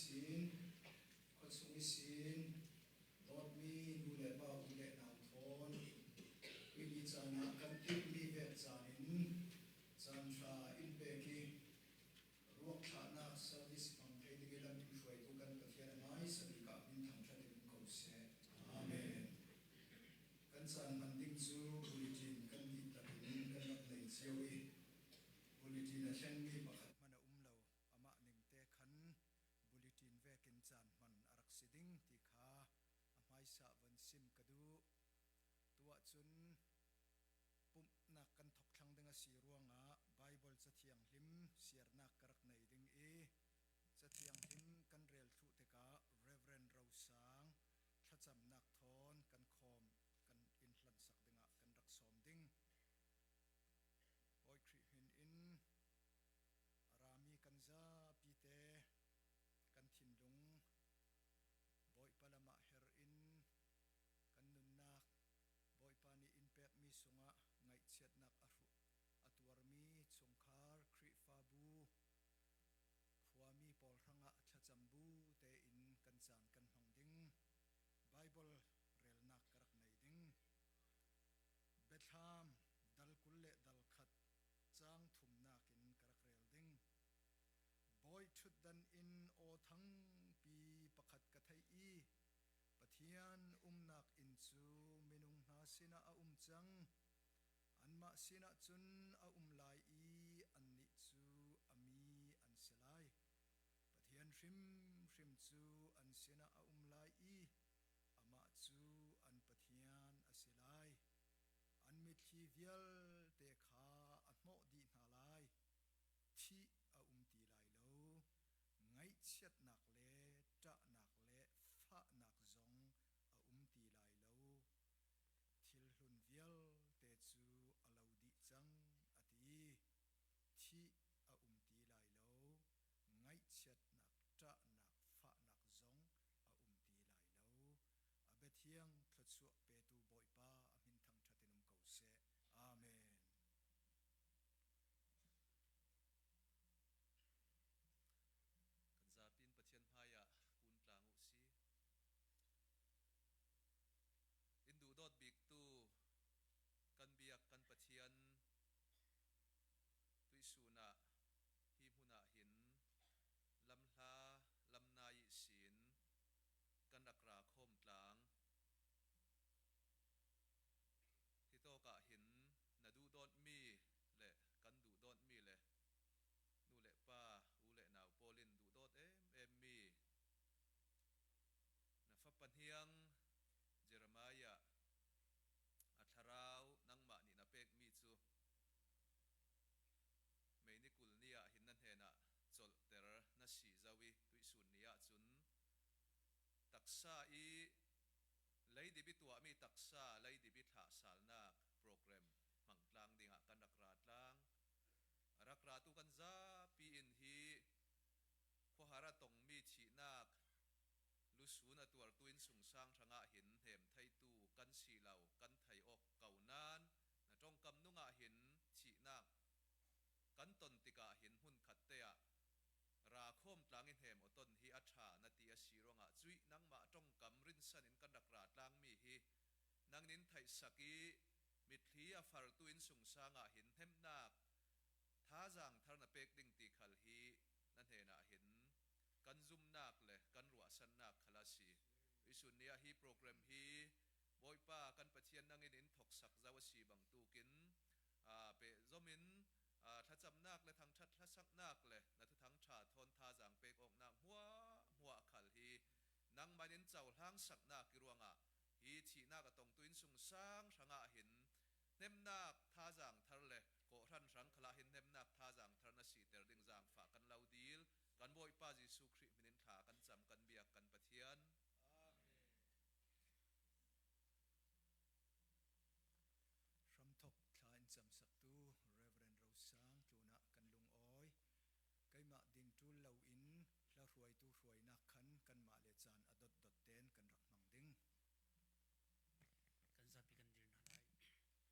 sin, khuachung i sin, dawtmi nu le pa u le nau thawn, tuini caan ah kan timhmi vek caan in caan ṭha in pek i ruak thlahnak service hmang thei ding i lam in hruaitu kan Pathian a hmaisa bik ah min thangṭhat in um ko seh. Amen. Kan caan hman ding cu bulletin kan dihlak in kan rak nei cio i bulletin a thlengmi pakhat hmanh a um lo. Amah ning te khan bulletin vekin caan hman a rak si ding ti kha a hmaisa von sim ka duh. Tuah cun pumhnak kan thok thlang ding a si ruangah Baibal Cathianghlim siarnak ka rak nei ding i Cathianghlim kan rel thluh tikah Reverend Rosang thlacamnak thawn kan khawm kan in hlansak dingah kan rak sawm ding. Bawi Khrih min in a rami kan zapi te kan thinlung Bawipa lam ah her in kan nunnak Bawipa nih in pekmi sungah ngaihchiatnak a tuarmi chungkhar Khrihfabu khuami pawl hrangah thlacam bu tein kan caan kan hmang ding. Baibal relnak ka rak nei ding. Biathlam dal 20 le dal khat caang thumnak in ka rak rel ding. Bawi ṭhutdan in aw thangpi pakhat ka theih i Pathian umnak inn cu minung hna sinah a um cang. Anmah sinah cun a um lai i annih cu a mi an si lai. Pathian hrimhrim cu an sinah a um lai i amah cu an Pathian a si lai. An mitthli vialte kha a hnawh dih hna lai. Thih a um ti lai lo. Ngaihchiatnak le ṭahnak le fahnak zong a um ti lai lo. Thil hlun vialte cu a lo dih cang, a ti. Thih a um ti lai lo. Ngaihchiatnak, ṭahnak, fahnak zong a um ti lai lo. A biathiang thluachuah petu Bawipa a min thangṭhat in um ko seh. Amen. Kan zapi in Pathian hmaiah kun tlang u si. In duhdawt biktu kan biak kan Pathian tuisun ah hi hmun ah hin lamhla lamnai sin kan rak ra khawm tlang. Hi tawk ah hin na duhdawtmi le kan duhdawtmi le nu le pa, u le nau pawl in duhdawt emem mi na fapa hniang Jeremiah a thlarau nangmah nih na pekmi cu May ni 20 ni ah hin na hnenah colhter na si zau i tuihsun ni ah cun taksa i leidip i tuahmi taksa leidip i thlah salnak program hmangtlang dingah kan rak ra tlang. A rak ratu kan zapi in hi khuahar a tongmi thihnak lusun a tuartu in sungsang hrangah hin hnem theitu kan si lo kan thei awk ko nain na tongkam nung ah hin thihnak kan ton tikah hin hmunkhat te ah ra khawm tlang i hnem awton hi a ṭha na ti a si ruangah cuih nangmah tongkam rinsan in kan rak ra tlangmi hi nang nin theihsak i mitthli a fartu in sungsang ah hin hnemhnak thazaang thar na pek ding ti khal hi na hnenah hin kan zumnak le kan ruahsannak khal a si. Isun ni ah hi program hi Bawipa kan Pathian nangin in thoksak zau a si bangtukin pe zomin thlacamnak le thangṭhat hlasaknak le na thuthang ṭha thawn thazaang pek awknak hmuah hmuah khal hi nangman in cohlang saknak i ruangah hi thihnak a tongtu in sungsang hrangah hin hnemnak thazaang thar le kawhhran hrang khala hin hnemnak thazaang thar na siter ding zaangfah kan lo dil kan Bawipa Jesuh Khrih min in thla kan cam kan biak kan Pathian. Hramthok thla in camsaktu Reverend Rosang tlunah kan lungawi. Keimah ding ṭul loin hla hruaitu hruainak khan kanmah le caan a dotdot tein kan rak hmang ding. Kan zapi kan dir hna lai.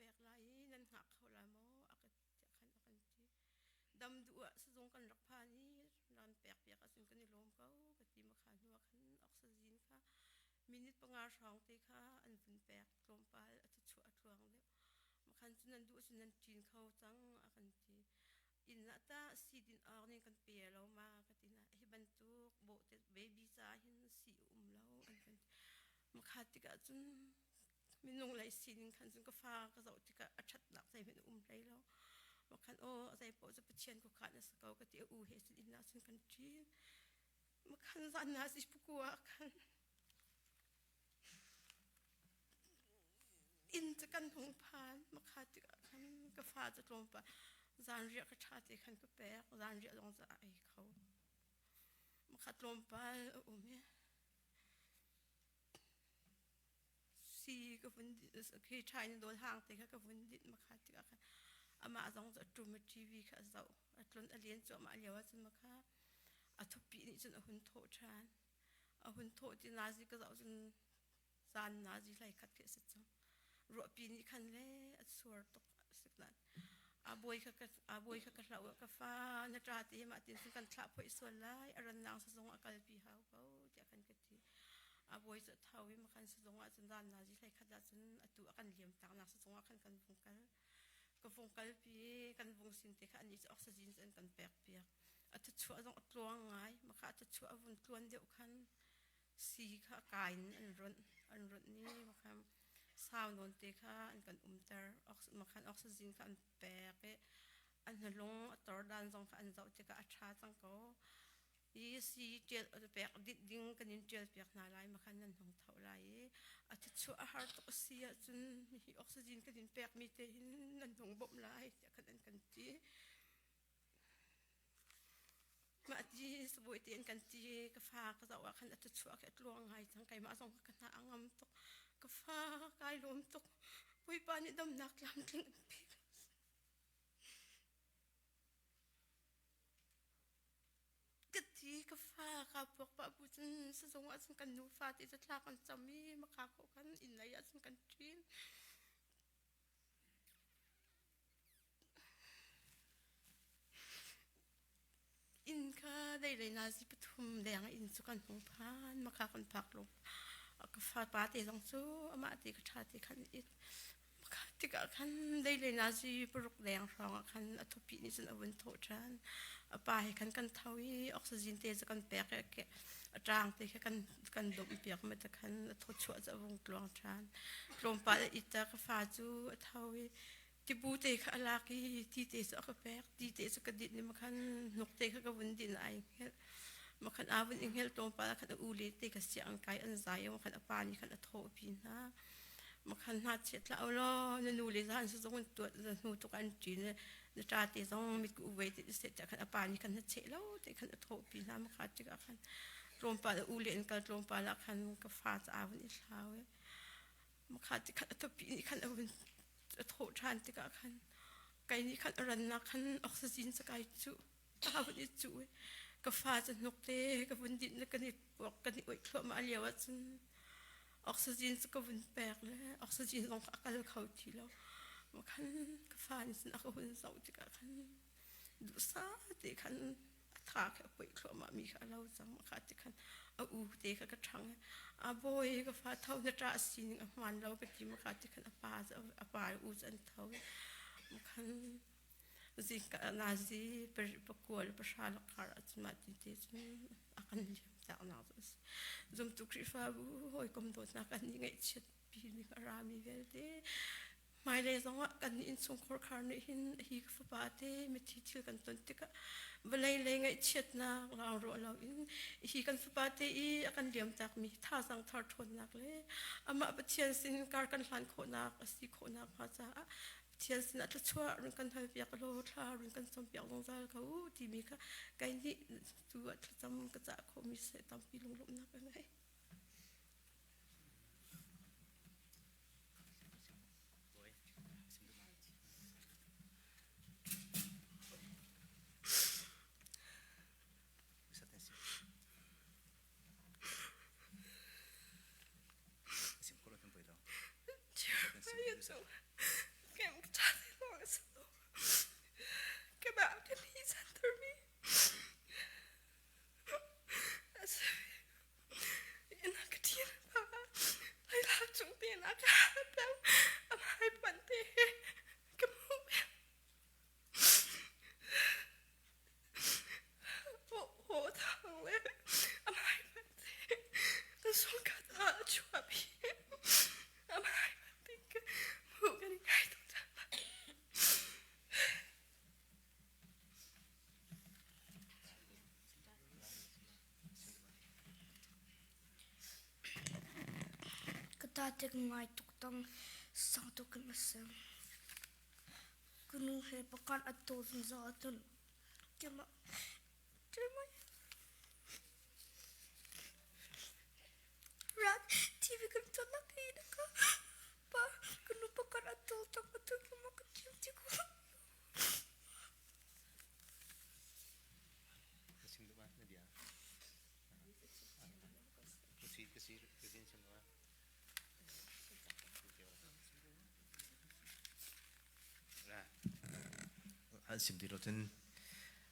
pek lai i nan hngak kho lai maw a ka tiah khan a kan ti. Dam duh ah sizung kan rak phan i ran pek piak ahcun kan i lawm ko ka ti ma kha hnu ah khan oxygen kha minute panga hrawng te kha an vun pek tlawmpal a thuchuah a tluang deuh. Makhan cu nan duh ahcun nan ṭin kho cang a kan ti. Inn ah tah sii din awk ning kan pe lo ma ka ti na hi bantuk bawhte baby ca hin sii a um lo an kan ti. Makha tikah cun minung lei sining khan cun ka fa ka zoh tikah a ṭhatnak zeihmanh a um hlei lo. Makhan aw zei paoh cu Pathian khuakhan a si ko ka ti a u he cun inn ah cun kan ṭin. Makhan zan na si puku ah khan inn cu kan hung phan. Makha tikah khan ka fa cu tlawmpal zanriah ka ṭha te khan ka pek. Zanriah zong cu a ei kho. Makha tlawmpal a um i si ka vun khi ṭha in dawl hang te kha ka vun dinh makha tikah khan amah zong cu a ṭum i TV kha a zoh. A tlun a len cuahmah lio ahcun makha a thupi nih cun a hun thawh ṭhan. A hun thawh ti nazi ka zoh cun zan nazi hlei khat khi a si cang. Ruahpi nih khan le a suar tuk siknan a bawi kha ka a bawi kha ka hlau ka fa na ṭa te mah tin cun kan thlah phoih sual lai a rannak sazong a kalpi hau ko tiah kan ka ti. A bawi cu a tho i makhan sazong ah cun zan nazi hlei khat ah cun atu a kan liam tak nak sazong ah khan kan vung kal. Ka vung kalpi kan vung sin te kha anih cu oxygen cu an kan pek piak. A thuchuah zong a tluang ngai. Maka a thuchuah a vun tluan deuh khan sii kha a kai in an ronh an ronh i makhan sau nawn te kha an kan umter. Makhan oxygen kha an pek i an hnalung a tor dan zong kha an zoh tikah a ṭha cang ko. Hi sii ṭial pek dinh ding kan in ṭial piak hna lai makhan nan hung tho lai i a thuchuah a har tuk a si ahcun hi oxygen kan in pekmi te hin nan hung bawmh lai tiah khan an kan ti. Mah ti sabawi te an kan ti ka fa ka zoh ah khan a thuchuah khi a tluang ngai cang keimah zong ka hna a ngam tuk ka fa kai lawm tuk Bawipa nih damnak tlamtling an pek. Ka thi ka fa ka puak pah bu cun sizung ah cun kan nufa te cu thla kan cam i maka khawh khan inn lei ah cun kan ṭin. Inn kha deilei nazi pathum leng inn cu kan hung phan maka kan phak lo. Ka fapa te zong cu amah te ka ṭha te khan it. Maka tikah khan deilei nazi paruk leng hrawng ah khan a thupi nih cun a vun thawh ṭhan. A pa he khan kan tho i oxygen te cu kan pek i a ṭang te kha kan kan domh piak ma te khan a thawchuah cu a vung tluang ṭhan. Tlawmpal a it ta ka fa cu a tho i tibu te kha a lak i ti te cu a ka pek ti te cu ka dinh i makhan hnuk te kha ka vun din ai hngelh makhan aa vun i hngelh tlawmpal ah khan a u le te ka siang kai an zai i makhan a pa nih khan a thawh pi hna makhan hna chiat hlah law na nu le zan zong in tuat na hnu tuk an ṭin na ṭa te zong mit ku uvei te se te khan a pa nih khan na cheh lo te khan a thawh pi hna makha tikah khan tlawmpal a u le an kal tlawmpal ah khan ka fa ca aa vun i hlau i makha ti khan a thupi nih khan a vun a thawh ṭhan tikah khan kei nih khan a rannak khan oxygen cu kai cuh ka vun i cuh i ka fa cu hnuk te ka vun dinh le kan i puak kan i oih thluahmah lio ahcun oxygen cu ka vun pek le oxygen zong kha a kal kho ti lo khan ka fa nih cun a ka hun zoh tikah khan duhsah te khan a tha kha a poih thluahmah mi kha a lo cang kha ti khan a u te kha ka ṭhang a bawi ka fa tho na ṭah sining a hmaan lo ka ti ma kha ti khan a pa a pa u cu an tho khan zingka nazi pakual pahra la kar ah mah ti te cun a kan liam tak nak cu a si zumtu Khrihfabu hawikom dawtnak kan nih ngaihchiat pi ning a rami vialte Hmailei zongah kan innchungkhar khar nih hin hi ka fapa te mithi thil kan ton tikah vawlei lei ngaihchiatnak laang ruah loin hi kan fapa te i a kan liamtakmi thazaang thar ṭhawnnak le amah Pathian sin kar kan hlan khawhnak a si khawhnak hnga caah Pathian sinah thluachuah run kan halpiak law thla run kan cawmpiak zungzal ko timi kha kei nih tu ah thlacam ka cah khawhmi seh tampi lunglawmhnak ka ngei. tate ka ngai tuk tang sang tuk in a si. Ka nu he pakhat a taw zungzal ahcun keimah keimah Rat TV kan cawnnak hi na ka pa ka nu pakhat a taw tang atu keimah ka chim ti ko. Na chim duh ma na bia? Ka si ka si ka sin chim duh ma? An sim ti lo cun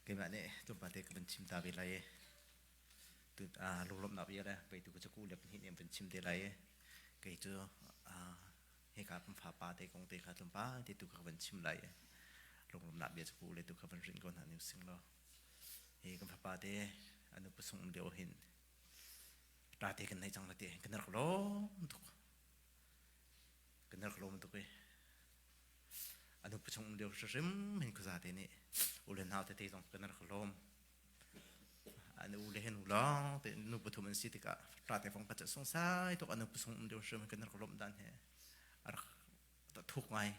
keimah nih tlawmpal te ka van chim ta ve lai i tu lunglawmhnak bia le pei tu ka caku le pahnih nih an van chim te lai i kei cu hika kan fapa te kong te kha tlawmpal te tu ka van chim lai i lunglawmhnak bia caku le tu kha van rinh ko hna ning sing law hi kan fapa te anu pasung um lio hin ta te kan nei cang la ti kan rak lawm tuk kan rak lawm tuk i anu pasung um lio hrim hin khuza te nih u le nau tete zong kan rak lawm an u le hen u lawng te nu pathum an si tikah ta te fong pacha sung sai tuk anu pasung um lio hrim kan rak lawm dan he rak thuk ngai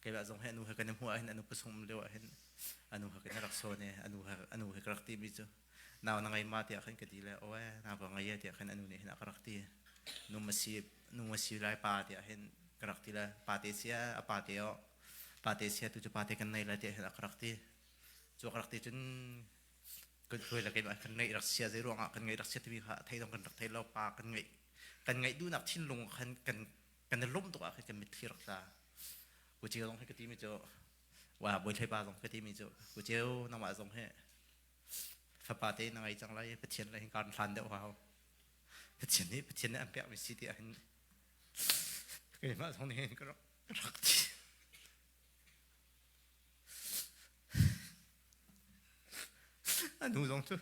keimah zong he anu he kan i hmuh ahhin anu pasung um lio ahhin anu he kan rak sawn i anu he anu he ka rak ti mi cu nau na ngei ma tiah khan ka ti le aw eh nau ka ngei e tiah khan anu nih hin a ka rak ti nu ma si nu ma si lai pa tiah hin ka rak ti le pa te sia a pa te o pa te sia tu cu pa te kan nei lai tiah hin a ka rak ti cu ka rak ti cun kan hruai le keimah kan ngeih rak sia zei ruangah kan ngeih rak sia timi kha thei dong kan rak thei lo pa kan ngeih kan ngeih duhnak thinlung khan kan kan i lawmh tuk ah khan kan mitthli rak tla. Ku Ceu zong hi ka timi cu wa Bawi Thlei pa zong ka timi cu Ku Ceu nangmah zong hi fapa te na ngei cang lai Pathian le hin kaan hlan deuh hau. Pathian nih Pathian nih an pekmi si ti ahhin keimah zong nih hin ka rak rak ti. A nu zong cu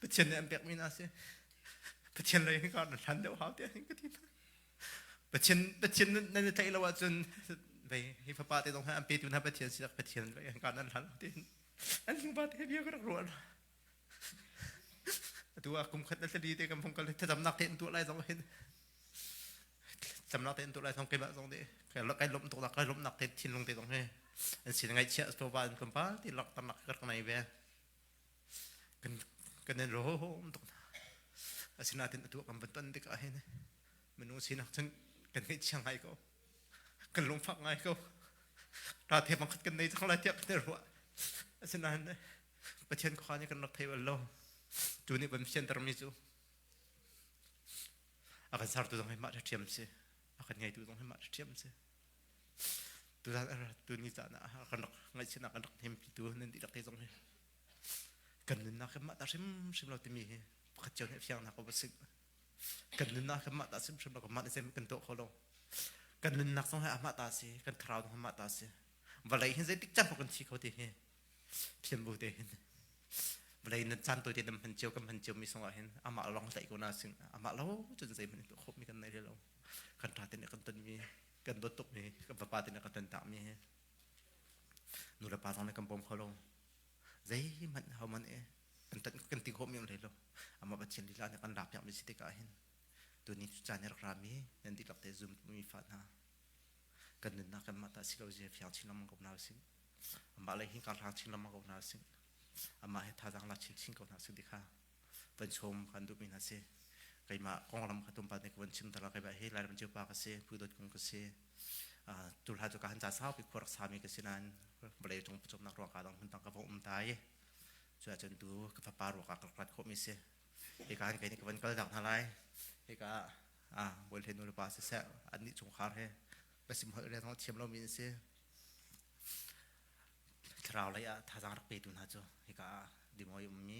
Pathian nih an pekmi na si. Pathian lei hin kaan hlan deuh hau tiah hin ka ti hna. Pathian Pathian nan i theih lo ahcun vei hi fapa te zong hi an petu hna Pathian si Pathian lei hin kaan nan hlan lo tiin an nupa te bia ka rak ruah lo. Atu ah kum khat na thali te kan phung kal thlacamnak te in tuah lai zong hin thlacamnak te in tuah lai zong keimah zong nih kai lawmh tuk kai lawmhnak te thinlung te zong hi an sin ngaihchia sofa an kan pa ti lak tamnak ka rak nei ve kan kan in rom tuk asinain atu kan van ton tikah hin minung sinak cun kan ngaihchia ngai ko kan lungfak ngai ko ra the bang khat kan nei cang lai tiah kan i ruah asinain Pathian khua nih kan rak thei bal lo tu nih kan fianter mi cu a kan sertu zong hi mah ṭhiam si a kan ngeitu zong hi mah ṭhiam si tu tu ni caan ah kan rak ngaihchiatnak kan rak hnempitu nan dihlak te zong hi kan nunnak hi mah ta hrimhrim lo timi hi pakhat cio nih fiangnak ko si kan nunnak hi mah ta hrimhrim lo mah nih kan tuah kho lo kan nunnak zong hi amah ta si kan thlarau zong amah ta si vawlei hin zeitik caan kan thi kho ti hi thiam bu te hin vawlei nan caan tawi te nan hman cio kan hman cio mi songah hin amah lawng tlaih ko na sing amah lo cun zeihmanh tuah khawh mi kan nei lo kan ṭha te nih kan ton mi kan dawt tuk mi kan fapa te nih kan ton tak mi hi nu le pa zong nih kan bawm kho lo zeihmanh ho man e kan tan kan ti khawh mi um hlei lo amah Pathian lila nih kan lak piak mi si tikah hin tuni cu caan rak ra mi nan dihlak te zum mi fa hna kan nunnak kan mah ta si lo zia fiang chin lengmang ko hna usih amah lei hin kar hlang chin lengmang ko hna usih amah he thazaang la chinchin ko hna usih ti kha van sawm kan duhmi hna si keimah konglam kha tumpa nih ka van chim tala keimah hi Lairam ciupa ka si Pu Dawt Kung ka si tulha cu ka han ca saupi khua rak sami ka si nain vawlei cung pawcawmnak ruang ka dang hmun dang ka va um ta i cu ahcun tu ka fapa ruak ah ka rak rat khawhmi si hika hin kei nih ka van kal tak hna lai hika ah bawi hle nu le pa siseh annih chungkhar he pasim holh le thiam lomi an si thlarau lei ah thazaang rak petu hna cu hika ah dimoi ummi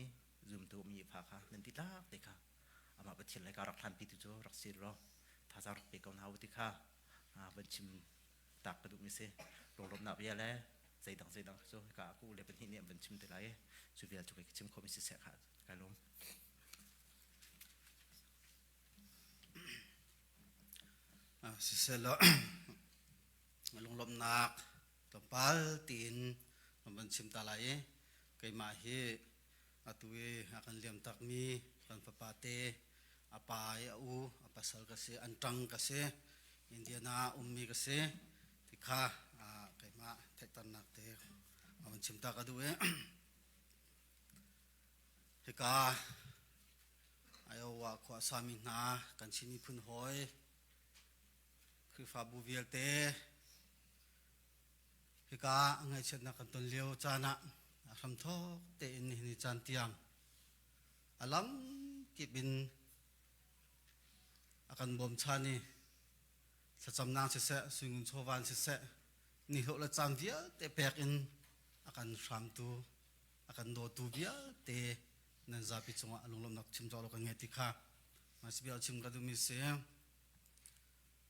zumtu ummi fa kha nan ti tlak te kha amah Pathian lei ka rak hlanpi tu cu rak si law thazaang rak pe ko hna u ti kha van chim tak ka duhmi si lunglawmhnak bia le zeidang zeidang cu hika ah ku le pahnih nih an van chim te lai cu vial cu kei ka chim khomi siseh kha kai lawm. Siselaw lunglawmhnak tlawmpal tiin kan van chim ta lai i keimah hi atu i a kan liam takmi kan fapa te a pa i a u a pasal ka si, an ṭang ka si, Indiana ummi ka si. Ti kha keimah theihternak te a van chim ta ka duh i hika Iowa khua sami hna kan Chin miphun hawi Khrihfabu vialte hika ngaihchiatnak kan ton lio caan ah hramthawk tein nihin ni caan tiang a lam kip in a kan bawmchan i thlacamnak siseh suingun chawva in siseh nihlawh le caan vialte pek in a kan hramtu a kan dawtu vialte nan zapi cungah a lunglawmhnak chim cawk lo kan ngei ti kha masibia chim ka duhmi si.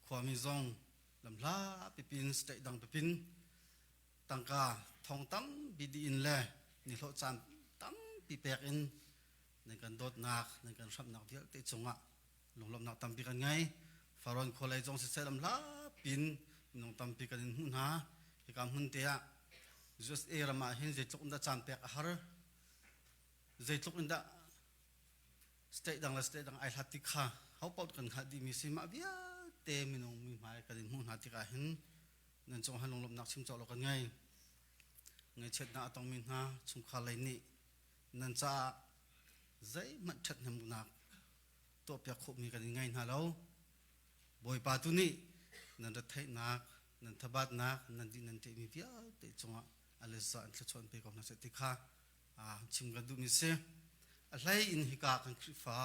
Khuami zong lamhla pipin state dang pipin tangka thong tampi dih in le nihlawh caan tampi pek in nan kan dawtnak nan kan hramhnak vialte cungah lunglawmhnak tampi kan ngei. Farrawn khua lei zong siseh lamhla pin minung tampi kan in hmuh hna. Hika hmun te ah USA ram ah hin zeitluk in dah caan pek a har, zeitluk in dah state dang le state dang ai hlat ti kha ho paoh kan hngalh dihmi si. Mah vialte minung mi hmai kan in hmuh hna tikah hin nan cung han lunglawmhnak chim cawk lo kan ngei. Ngaihchiatnak a tongmi hna chungkhar lei nih nan caah zeihmanh ṭhathnemnak tuahpiak khawhmi kan in ngei hna lo. Bawipa tu nih nan retheihnak, nan thabatnak, nan dih nan ṭehmi vialte cungah a le za in thluachuah in pe ko hna seh ti kha chim kan duhmi si. A hlei in hika kan Khrihfa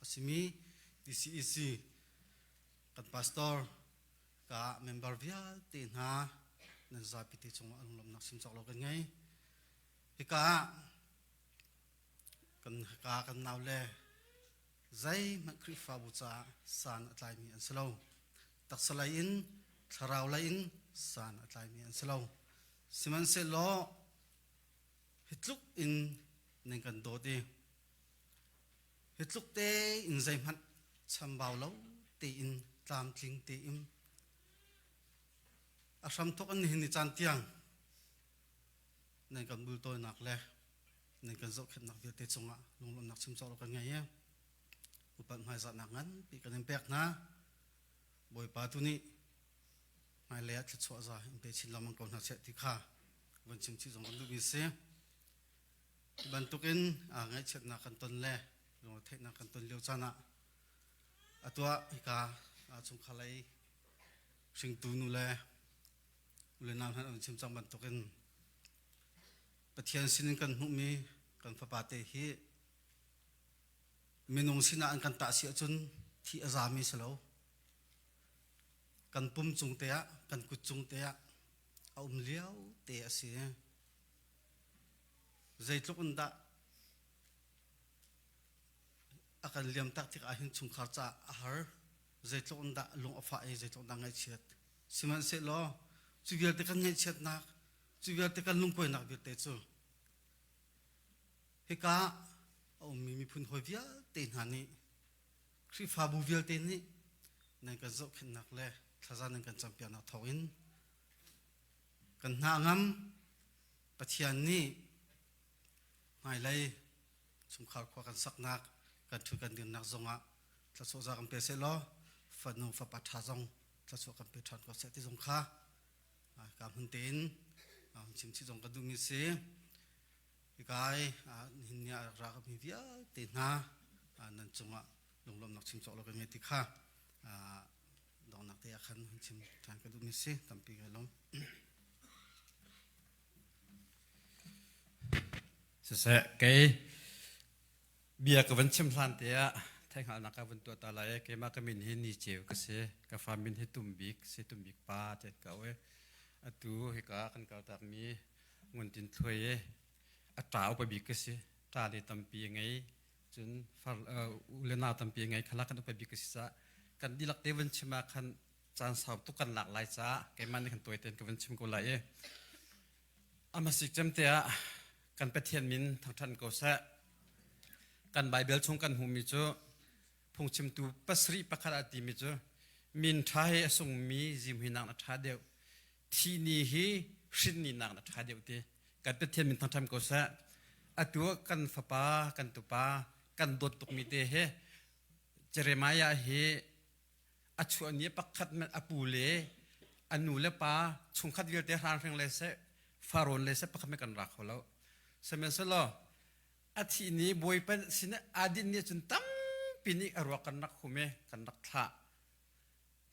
a simi TCEC kan pastor ka member vialte hna nan zapi te cungah lunglawmhnak chim cawk lo kan ngei. Hika kan hika kan nau le zeihmanh Khrihfabu caah san a tlaimi an si lo. Taksa lei in thlarau lei in san a tlaimi an si lo. Sihmanhsehlaw hi tluk in nan kan dawt i hi tluk tein zeihmanh chambau lo tein tlamtling tein a hramthawk in nihin ni caan tiang nan kan bultawinak le nan kan zohkhenhnak vialte cungah lunglawmhnak chim cawk lo kan ngei i upat hmaizahnak nganpi kan in pek hna. Bawipa tu nih hmailei ah thluachuah za in pe chin lengmang ko hna seh ti kha van chim chih zong kan duhmi si. Hi bantukin ngaihchiatnak kan ton le lungretheihnak kan ton lio caan ah atuah hika chungkhar lei hringtu nu le u le nau hna an chim cang bantukin Pathian sinin kan hmuhmi kan fapa te hi minung sinah an kan tah si ahcun thi a zami si lo. Kan pum cung te ah, kan kut cung te ah a um lio te a si. Zeitluk in dah a kan liam tak tikah hin chungkhar caah a har. Zeitluk in dah lung a fah i zeitluk in dah ngaihchiat. Sihmanhsehlaw cu vialte kan ngaihchiatnak, cu vialte kan lungkuainak vialte cu hika a ummi miphun hawi vialte hna nih Khrihfabu vialte nih nan kan zohkhenhnak le thlaza nan kan campiaknak thawngin kan hna ngam. Pathian nih hmailei chungkhar khua kan saknak kan ṭhu kan dirnak zongah thluachuah za kan pe seh law fanu fapa ṭha zong thluachuah kan pe ṭhan ko seh ti zong kha ka hmun tein chim chih zong ka duhmi si. Hikai nihin ni ah rak ra mi vialte hna nan cungah lunglawmhnak chim cawk lo kan ngei ti kha donghnak te ah khan hun chim ṭhan ka duhmi si. Tampi ka lawm. Siseh, kei bia ka van chim hlan te ah theihhngalhnak ka van tuah ta lai. Keimah ka min hi Ni Ceu ka si. Ka fa min hi Tum Bik si, Tum Bik pa ti an ka au i atu hika kan kaltakmi Ngun Tin Thluai i a ṭa upa bik ka si. Ṭa le tampi a ngei. Cun far u le nau tampi a ngei. Khala kan upa bik ka si caah kan dihlak te van chim ah khan caan sau tuk kan lak lai caah keimah nih kan tawi tein ka van chim ko lai i a hmasik cem te ah kan Pathian min thangṭhat ko seh. Kan Baibal chung kan hmuhmi cu phungchimtu pasarih pakhat ah timi cu min ṭha he a sungmi zimhui nak na ṭha deuh, thi ni hi hrin ni nak na ṭha deuh ti. Kan Pathian min thangṭhat ko seh. Atu kan fapa, kan tupa, kan dawt tukmi te he Jeremiah hi. A chuah ni pakhat hmanh a pu le a nu le pa chungkhat vialte hranhring le seh farawn le seh pakhat hmanh kan ra kho lo. Sihmanhsehlaw a thih ni Bawipa sin aa dinh ni cun tampi nih a ruak kan rak hum i kan rak thlah.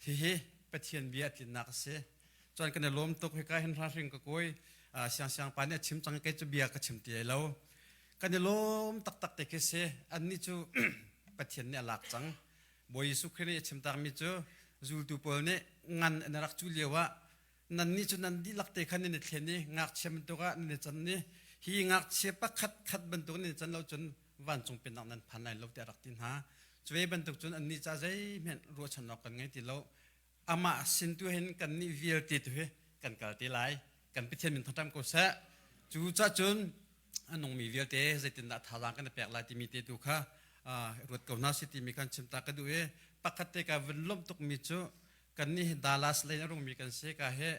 Hihi Pathian bia a tlinnak a si. Cun kan i lawm tuk hika hin hranhring ka kawi siangsiang pa nih a chim cang kei cu bia ka chim ti lai lo. Kan i lawm taktak te khi si. Annih cu Pathian nih a lak cang. Bawi Jesuh Khrih nih a chimtakmi cu zultu pawl nih ngan an rak cu lio ah nannih cu nan dihlak te khan nan i thlen i ngakchia bantuk ah nan i can i hi ngakchia pakhat khat bantuk nan i can lo cun vancung pennak nan phan lai lo tiah rak ti hna. Cu ve bantuk cun annih ca zeihmanh ruahchan awk kan ngei ti lo. Amah sin tu hin kannih vialte tu hi kan kal te lai. Kan Pathian min thangṭam ko seh. Cu cah cun a nungmi vialte zeitindah thazaang kan i pek lai timi te tu kha ruat ko hna si timi kan chim ta ka duh i pakhat te ka vun lawmh tukmi cu kannih hi Dallas lei a rungmi kan si ka he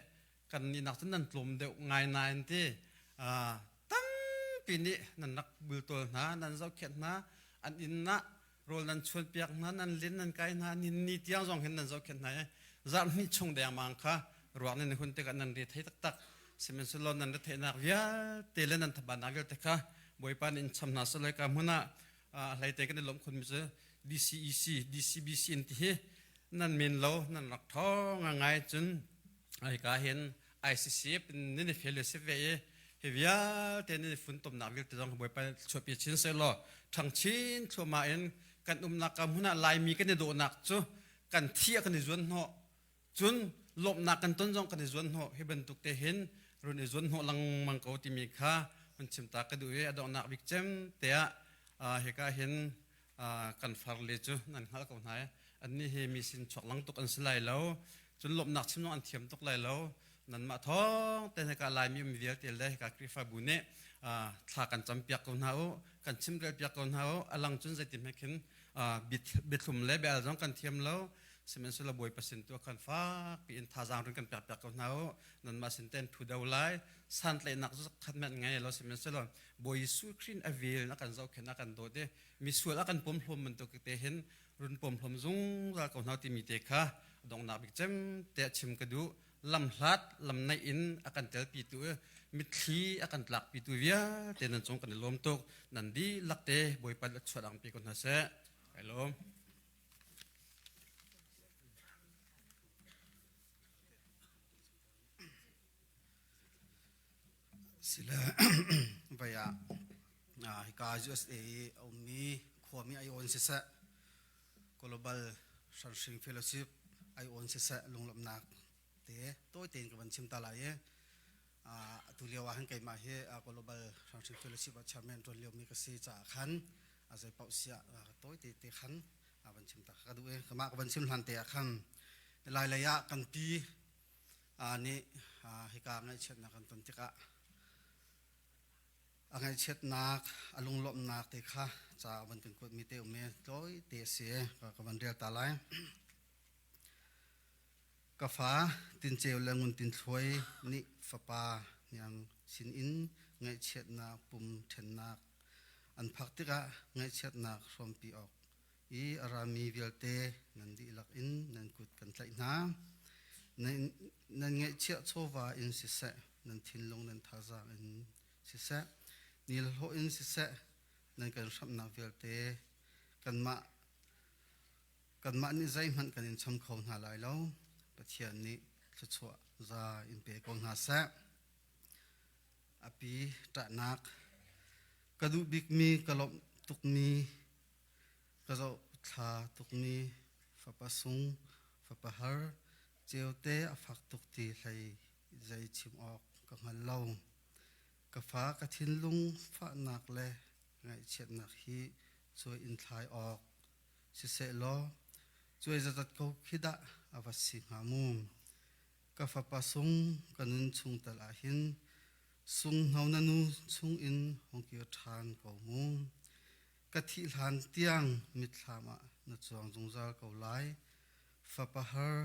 kannih nak cun nan tlawm deuh ngai nain ti tampi nih nan rak bultawl hna nan zohkhenh hna an inn ah rawl nan chuan piak hna nan lin nan kai hna nin ni tiang zong hin nan zohkhenh hna i zarh hnih chung dengmang kha ruak nan hun tikah nan re thei taktak sihmanhsehlaw nan retheihnak vialte le nan thabatnak vialte kha Bawipa nih in cham hna seh ka hmun ah hlei te kan i lawmh khunmi cu DCEC DCBC in ti hi nan min lo nan rak ṭhawng ngai cun hika hin ICC nan i fel si ve i hi vialte nan i funtomnak vialte zong Bawipa chuahpi chin sehlaw ṭhang chin thluahmah in kan umnak ka hmun ah Laimi kan i dawhnak cu kan thi ah kan i zuan hnawh cun lawmhnak kan ton zong kan i zuan hnawh hi bantuk te hin run i zuan hnawh lengmang ko timi kha hun chim ta ka duh i a donghnak bik cem te ah hika hin kan farle cu nan hngalh ko hna i annih hi mi sin chuak lang tuk an si lai lo cun lawmhnak chim zong an thiam tuk lai lo nanmah thawng te hika Laimi um vialte le hika Khrihfabu nih thla kan campiak ko hna u kan chimrel piak ko hna u a lang cun zeitin hme khin biathlum le bia zong kan thiam lo sihmanhsehlaw Bawipa sin tu khan fak piin thazaang run kan pek piak ko hna u nanmah sin ten thu do lai santlaihnak khat men ngei lo sihmanhsehlaw Bawi Jesuh Khrih a vel a kan zohkhenh a kan dawt i misual a kan pom hlawm bantuk te hin run pom hlawm zungzal ko hna timi te kha donghnak bik cem te chim ka duh lamhlat lamnaih in a kan telpi tu mitthli a kan tlakpi tu vialte nan cung kan i lawm tuk nan dihlak te Bawipa chuah dang pi ko hna seh kai lawm Sile vai ah hika USA i a ummi khuami ai awn siseh Global Hranhring Fellowship ai awn siseh lunglawmhnak te tawi tein ka van chim ta lai i atu lio ah hin keimah hi Global Hranhring Fellowship ah chairman ṭuan liomi ka si caah khan a zei paoh siah tawi te te khan van chim ta ka duh i kamah ka van chim hlan te ah khan lai lei ah kan pi nih hika ngaihchiatnak kan ton tikah a ngaihchiatnak a lunglawmhnak te kha ca a van kan kuatmi te um i tlawi te a si ka van rel ta lai. Ka fa Tinceu le Ngun Tin Thluai nih fapa hniang sinin ngaihchiatnak pum ṭhennak an phak tikah ngaihchiatnak hrawmpi awk i a rami vialte nan dihlak in nan kut kan tlaih hna. Nan ngeihchiah chawva in siseh, nan thinlung nan thazaang in siseh, nilhlawh in siseh, nan kan hramhnak vialte kanmah kanmah nih zeihmanh kan in cham kho hna lai lo. Pathian nih thluachuah za in pe ko hna seh. A pi ṭahnak ka duh bikmi ka lawmh tukmi Ka zohthla tukmi fapa sung, fapa har, ceute a fak tuk ti hlei zei chim awk ka hngal lo. Ka fa ka thinlung fahnak le ngaihchiatnak hi cuai in thlai awk sisehlaw cuai zatat ko khi dah a va si hnga mu. Ka fapa sung ka nun chung tal ah hin sunghno na nu chung in hong kir ṭhan ko mu. Ka thih hlan tiang mitthlam ah na cuang zungzal ko lai. Fapa har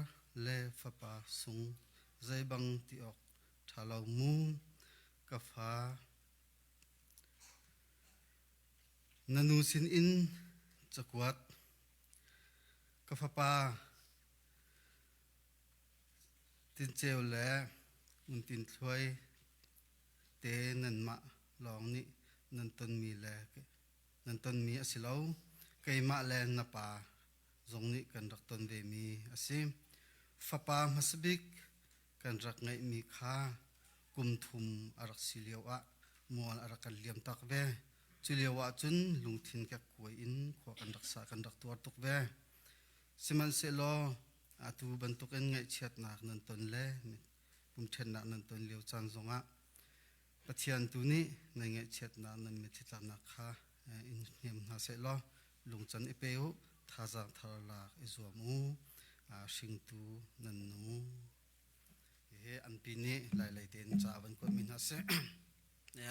le fapa sung zeibang ti awk ṭha lo mu. Ka fa, na nu sinin cakuat. Ka fapa, Tinceu le Ngun Thluai te nanmah lawng nih nan tonmi le nan tonmi a si lo. Keimah le na pa zong nih kan rak ton vemi a si. Fapa hmasabik kan rak ngeihmi kha kum thum a rak si lioah mual a rak kan liam tak ve. Cu lio ahcun lungthin kekkuai in khua kan rak sa kan rak tuar tuk ve. Sihmanhsehlaw atu bantukin ngaihchiatnak nan ton le pumṭhennak nan ton lio caan zongah Pathian tu nih nan ngaihchiatnak nan mitthli tlaknak kha in hnem hna sehlaw lungcan i pe u, thazaang thar lak i zuam u, hringtu nan nu. Hihi an pi nih Lailei tein ca a van kuatmi hna si.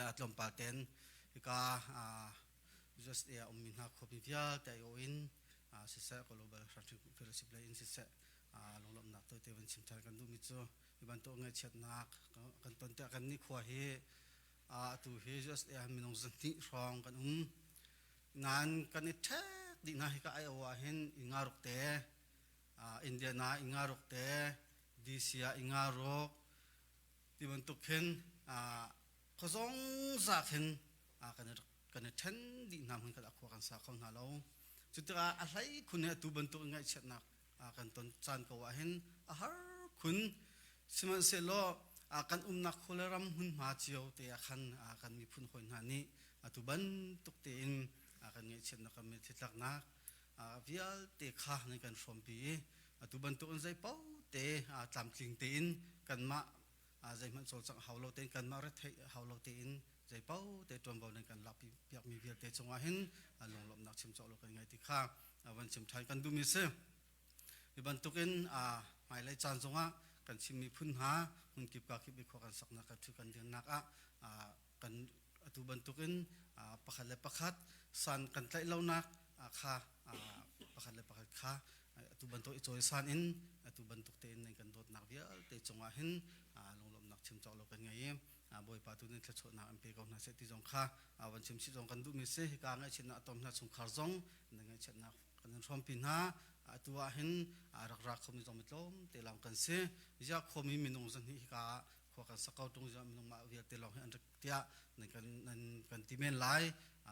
A tlawmpal tein hika USA a ummi hna khuapi vialte aiawh in siseh Global Fellowship lei in siseh lunglawmhnak tawite van chim ṭhan kan duhmi cu hi bantuk ngaihchiatnak kan ton tiah kan nih khua hi atu hi USA minung zahnih hrawng kan um nain kan i ṭhek dih hna hika aiawh ah hin ingaruk te Indiana ingaruk te DC ah ingaruk ti bantuk khin khuazong za khin kan i kan i ṭhen dih hna hmun khat ah khua kan sa kho hna lo. Cu tikah a hlei khun he atu bantuk in ngaihchiatnak kan ton caan ko ah hin a har khun. Sihmanhsehlaw kan umnak khua le ram hmunhma cio te ah khan kan miphun hawi hna nih atu bantuk tein kan ngaihchiatnak kan mitthli tlaknak vialte kha nan kan hrawmpi i atu bantuk in zei paoh te tlamtling tein kanmah zeihmanh cawlcangh hau lo tein kanmah retheih hau lo tein zeipaoh te ṭuanvo nan kan lak piakmi vialte cungah hin lunglawmhnak chim cawk lo kan ngei ti kha van chim ṭhan kan duhmi si. Hi bantukin hmailei caan zongah kan Chin miphun hna hmunkip kakip i khua kan saknak kan thu kan dirnak ah kan atu bantukin pakhat le pakhat san kan tlaih lonak kha pakhat le pakhat kha atu bantuk i cawisan in atu bantuk tein nan kan dawtnak vialte cungah hin lunglawmhnak chim cawk lo kan ngei i Bawipa tu nih thluachuahnak an pe ko hna seh ti zong kha van chim chih zong kan duhmi si hika ngaihchiatnak a tom hna chungkhar zong na ngaihchiatnak kan in hrawmpi hna atu ah hin rak ra khomi zong mi tlawm te lawng kan si ziah khomi minung zahnih hika ah khua kan sak ko tung ziah minung mah vialte lawng hi an rak tiah nan kan nan kan ti men lai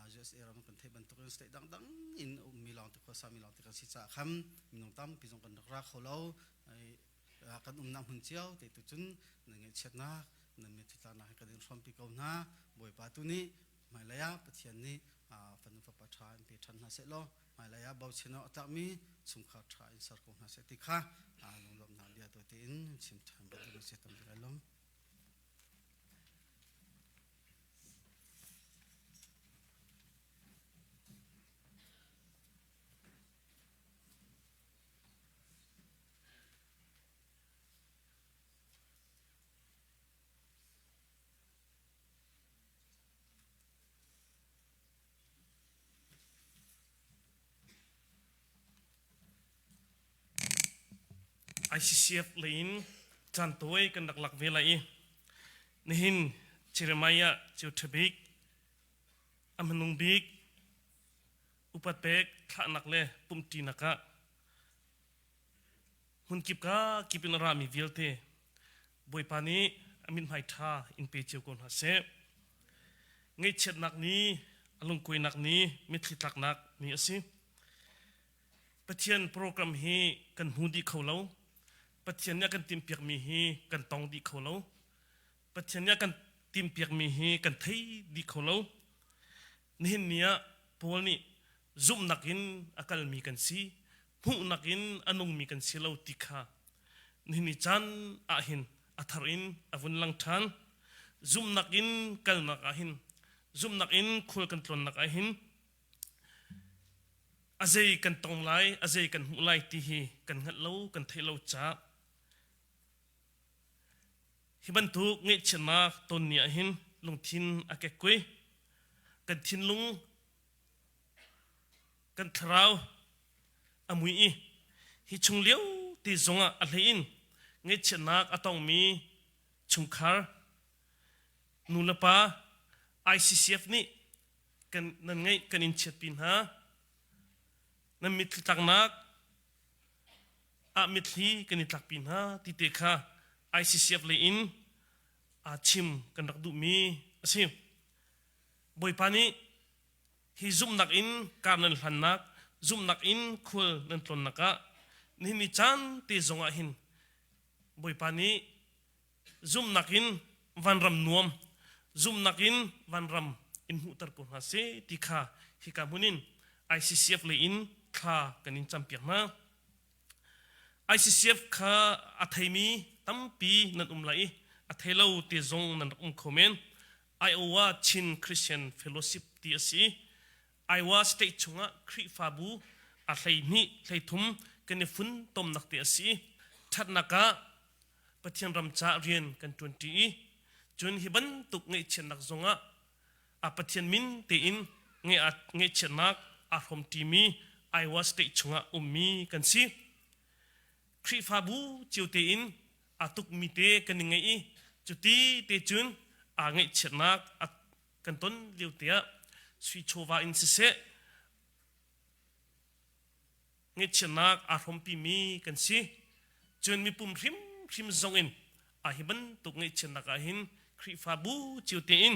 USA ram kan theih bantukin state dangdang in ummi lawng te khuasa mi lawng te kan si caah khan minung tampi zong kan rak ra kho lo kan umnak hmun cio te tu cun nan ngaihchiatnak nan mitthli tlaknak hi kan in hrawmpi ko hna Bawipa tu nih hmailei ah Pathian nih fanu fapa ṭha in pe ṭhan hna seh law hmailei ah bochan awk a tlakmi chungkhar ṭha in ser ko hna seh ti kha lunglawmhnak bia tawi tein chim ṭhan ka duh si tampi lai lawm. ICCF lei in caan tawi kan rak lak ve lai i nihin Jeremiah cu ṭha bik a hmanung bik upat pek thlahnak le pumhṭinak ah hmunkip ka kip in a rami vialte Bawipa nih a mithmai ṭha in pe cio ko hna seh. Ngaihchiatnak ni, a lungkuainak ni, mitthli tlaknak ni a si. Pathian program hi kan hmu dih kho lo. Pathian nih a kan timhpiakmi hi kan tong dih kho lo. Pathian nih a kan timhpiakmi hi kan thei dih kho lo. Nihin ni ah Paul nih zumhnak in a kalmi kan si, hmuhnak in a nungmi kan si lo ti kha nihin ni caan ah hin a thar in a vun lang ṭhan. Zumhnak in kalnak ah hin, zumhnak in khual kan tlawnnak ah hin a zei kan tong lai, a zei kan hmuh lai ti hi kan hngalh lo, kan theih lo caah Hi bantuk ngaihchiatnak ton ni ahhin lungthin a kekkui. Kan thinlung, kan thlarau a mui i hi chung lio ti zongah a hlei in ngaihchiatnak a tongmi chungkhar nu le pa ICCF nih kan nan ngeih kan in chiatpi hna. Nan mitthli tlaknak ah mitthli kan i tlakpi hna ti te kha. ICCF lei in chim kan rak duhmi a si. Bawipa nih hi zumhnak in kar nan hlannak, zumhnak in khual nan tlawnnak ah nihin ni caan te zongah hin Bawipa nih zumhnak in vanram nuam, zumhnak in vanram in hmuhter ko hna seh ti kha hika hmun in ICCF lei in thla kan in campiak hna. ICCF kha a theimi tampi nan um lai i a thei lo te zong nan rak um kho men. Iowa Chin Christian Fellowship ti a si. Iowa State chungah Khrihfabu a 12 hleithum kan i funtomnak te a si. Ṭhatnak ah Pathian ram caah rian kan ṭuanṭi i cun hi bantuk ngaihchiatnak zongah a Pathian min tein ngaihchiatnak aa hrawmṭimi Iowa State chungah ummi kan si. Khrihfabu cio tein aa tukmi te kan i ngeih i cuti te cun aa ngaihchiatnak kan ton lio te ah sui chawva in siseh ngaihchiatnak aa hrawmpimi kan si. Cun mipum hrimhrim zong in a hi bantuk ngaihchiatnak ah hin Khrihfabu cio tein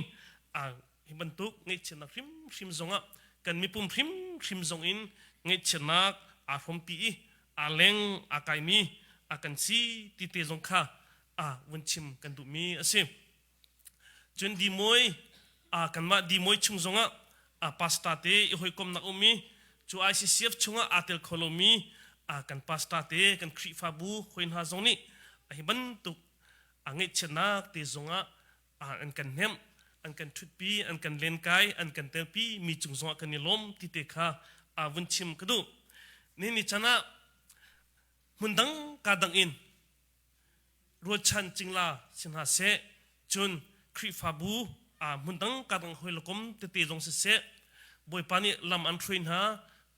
a hi bantuk ngaihchiatnak hrimhrim zongah kan mipum hrimhrim zong in ngaihchiatnak aa hrawmpi i aa leng aa kaimi a kan si ti te zong kha a vun chim kan duhmi a si. Cun Dimawi kanmah Dimawi chung zongah pastor te i hawikomnak um i cu ICCF chungah aa tel kho lomi kan pastor te kan Khrihfabu hawi hna zong nih hi bantuk a ngaihchiatnak te zongah an kan hnemh an kan ṭhutpi an kan lenkai an kan telpi mi cung zongah kan i lawm ti te kha vun chim ka duh. Nihin ni chan ah hmun dang ka dang in rualchan cingla si hna seh cun Khrihfabu hmun dang ka dang hawi le kom tete zong siseh Bawipa nih lam an hruai hna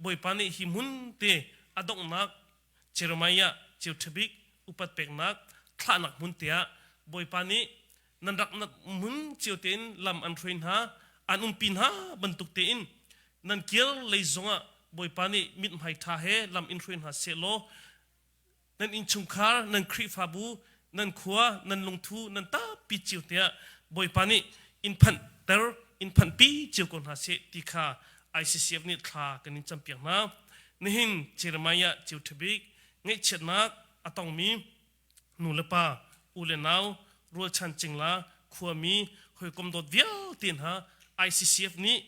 Bawipa nih hi hmun te a donghnak Jeremiah ceu ṭhabik upat peknak thlahnak hmun te ah Bawipa nih nan rak hmun cio tein lam an hruai hna an umpi hna bantuk tein nan kir lei zongah Bawipa nih mithmai ṭha he lam in hruai hna sehlaw nan innchungkhar, nan Khrihfabu, nan khua, nan lungthu, nan tampi cio tiah Bawipa nih in phanhter, in phanhpi cio ko hna seh ti kha ICCF nih thla kan in campiak hna. Nihin Jeremiah cio ṭhabik ngaihchiatnak a tongmi nu le pa, u le nau, rualchan cingla, khuami, hawikom dawt vialte hna ICCF nih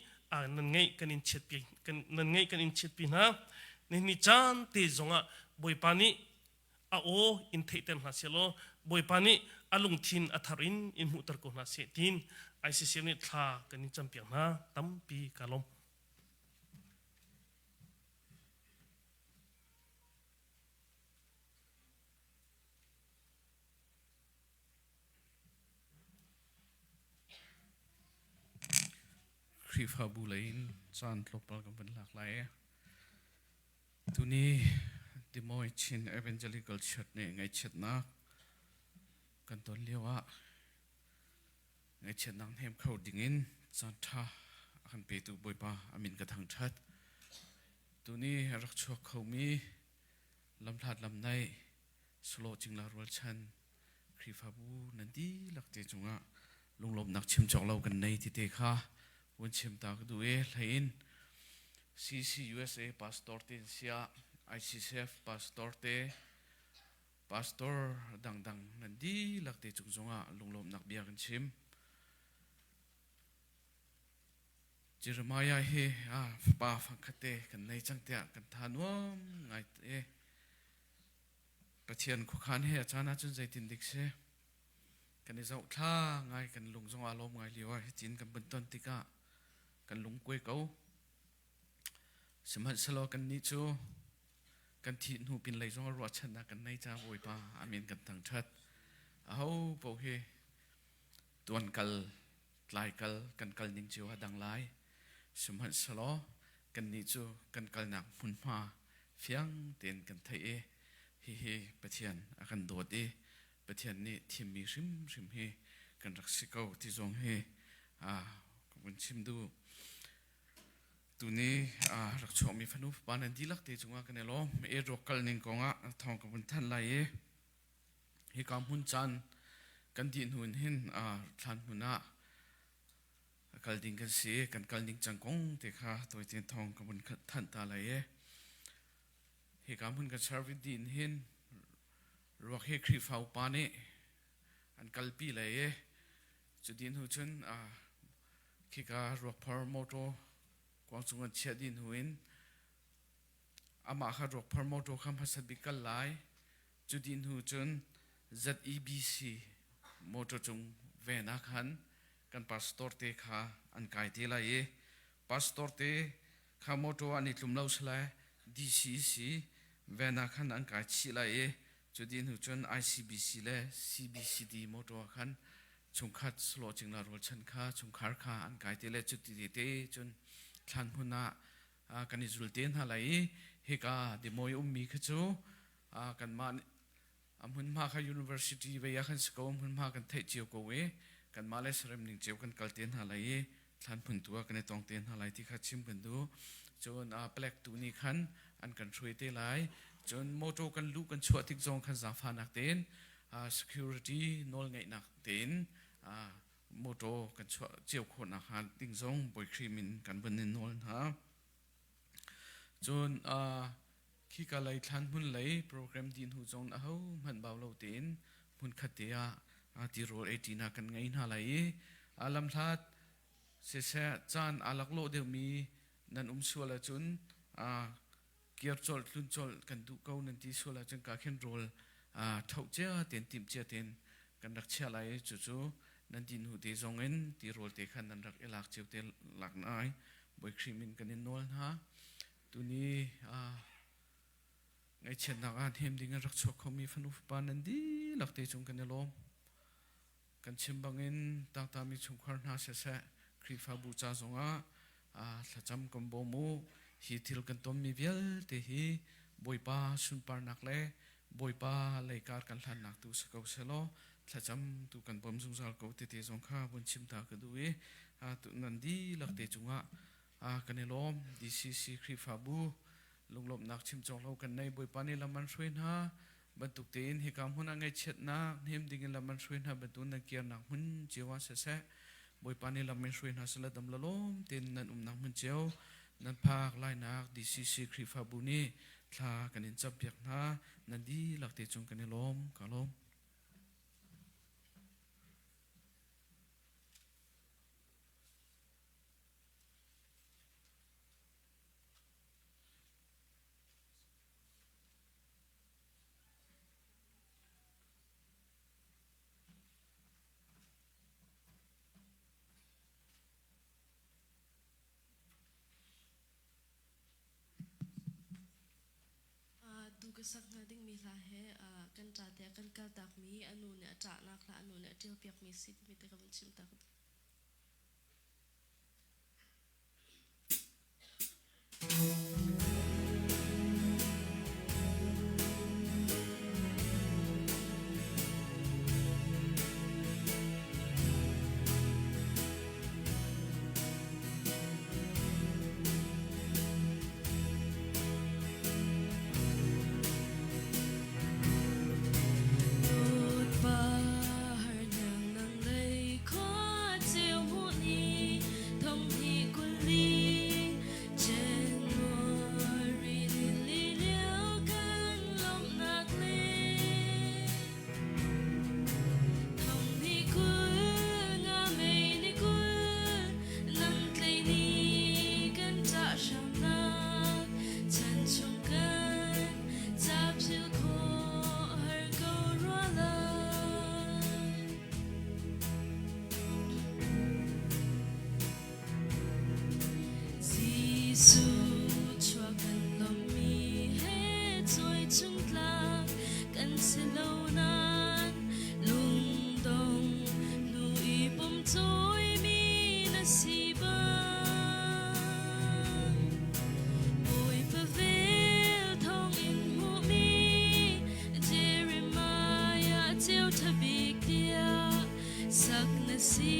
nan ngeih kan in chiatpi kan nan ngeih kan in chiatpi hna. Nihin ni caan te zongah Bawipa nih a aw in theihter hna sehlaw Bawipa nih a lungthin a thar in in hmuhter ko hna seh tiin ICCF nih thla kan in campiak hna tampi ka lawm. Khrihfabu lei in caan tlawmpal kan van lak lai. Tuni Des Moines Chin Evangelical Church nih ngaihchiatnak kan ton lio ah ngaihchiatnak hnem kho dingin caan ṭha a kan petu Bawipa a min ka thangṭhat. Tuni a rak chuak khomi lamhlat lamnaih Solo Cingla rualchan Khrihfabu nan dihlak te cungah lunglawmhnak chim cawk lo kan nei ti te kha vun chim ta ka duh i hlei in CCUSA pastor te sia ICCF pastor te pastor dangdang nan dihlak te cung zongah lunglawmhnak bia kan chim. Jeremiah hi fapa fangkhat te kan nei cang tiah kan tha nuam ngai te. Pathian khuakhan he a caan ahcun zeitin dik si kan i zohthla ngai kan lung zong aa lawm ngai lio ah hitin kan vun ton tikah kan lung kuai ko. Sihmanhsehlaw kannih cu kan thih hnu pinlei zong ah ruahchannak kan nei caah Bawipa amin kan thangṭhat. Aho paoh hi tuan kal tlai kal kan kal ning cio a dang lai. Sihmanhsehlaw kannih cu kan kalnak hmunhma fiang tein kan theih i hihi Pathian a kan dawt i Pathian nih thimmi hrimhrim hi kan rak si ko ti zong hi ka vun chim duh. Tuni rak chuakmi fanu fapa nan dihlak te cungah kan i lawm. E ruak kal ning kongah thawng ka vun thanh lai i. Hika hmun caan kan dih hnu in hin thlan hmun ah kal ding kan si. Kan kal ning cang kong te kha tawi tein thawng ka vun thanh ta lai i hika hmun kan service dih in hin ruak hi Khrihfa upa nih an kalpi lai i cu dih hnu cun khika ruakphor motor kuang cung an chiah dih hnu in amah kha ruakphor motor kha hmasat bik kal lai. Cu dih hnu cun ZEBC motor cung ven ah khan kan pastor te kha an kai te lai i pastor te kha motor an i tlum lo sile DCC ven ah khan an kai chih lai i cu dih hnu cun ICBC le CBCD motor ah khan chungkhat sawlawh cingla rualchan kha chungkhar kha an kai te le cu ti te cun thlan hmun ah kan i zul te hna lai i hika demawi ummi kha cu kanmah a hmunhma kha university vei ah khan si ko hmunhma kan theih cio ko i kanmah le sarem ning cio kan kal te hna lai i thlan phun tu ah kan i tong te hna lai ti kha chim kan duh. Cun palek tu nih khan an kan hruai te lai. Cun motor kan luh kan chuah tik zong khan zaangfahnak tein security nawl ngeihnak tein motor kan chuah cio khawh nakhnga ding zong Bawi Khrih min kan vun in nawl hna. Cun khika lei thlan hmun lei program dih hnu zong aho hmanh bau lo tein hmunkhat te ah tirawl ei ṭinak kan ngei hna lai i lamhlat siseh caan aa laklawh deuhmi nan um sual ahcun kir colh tlun colh kan duh ko nan ti sual ahcun ka khin rawl ṭhoh cia tein timh cia tein kan rak chiah lai i cucu nan ti hnu te zong in tirawl te khan nan rak i lak cio te lak nai Bawi Khrih min kan in nawl hna. Tuni ngaihchiatnak ah hnem ding in rak chuak khomi fanu fapa nan dihlak te cung kan i lawm. Kan chim bangin tangtami chungkhar hna siseh Khrihfabu ca zongah thlacam kan bawm u. Hi thil kan tonmi vialte hi Bawipa sunparnak le Bawipa leikar kan hlannak tu si ko selaw thlacam tu kan bawm zungzal ko tete zong kha vun chim ta ka duh i nan dihlak te cungah kan i lawm. DCC Khrihfabu lunglawmhnak chim cawk lo kan nei. Bawipa nih lam an hruai hna bantuk tein hika hmun ah ngaihchiatnak hnem ding in lam an hruai hna bantuk nan kirnak hmun cio ah siseh Bawipa nih lam in hruai hna sela dam la lawm tein nan umnak hmun cio nan phak lainak DCC Khrihfabu nih thla kan in campiak hna. Nan dihlak te cung kan i lawm. Ka lawm. Tu ka sak hnga dingmi hla he kan ṭa tiah kan kaltakmi a nu nih a ṭahnak hla a nu nih a ṭialpiakmi si timi te ka vun chim ta ka duh. Sak na si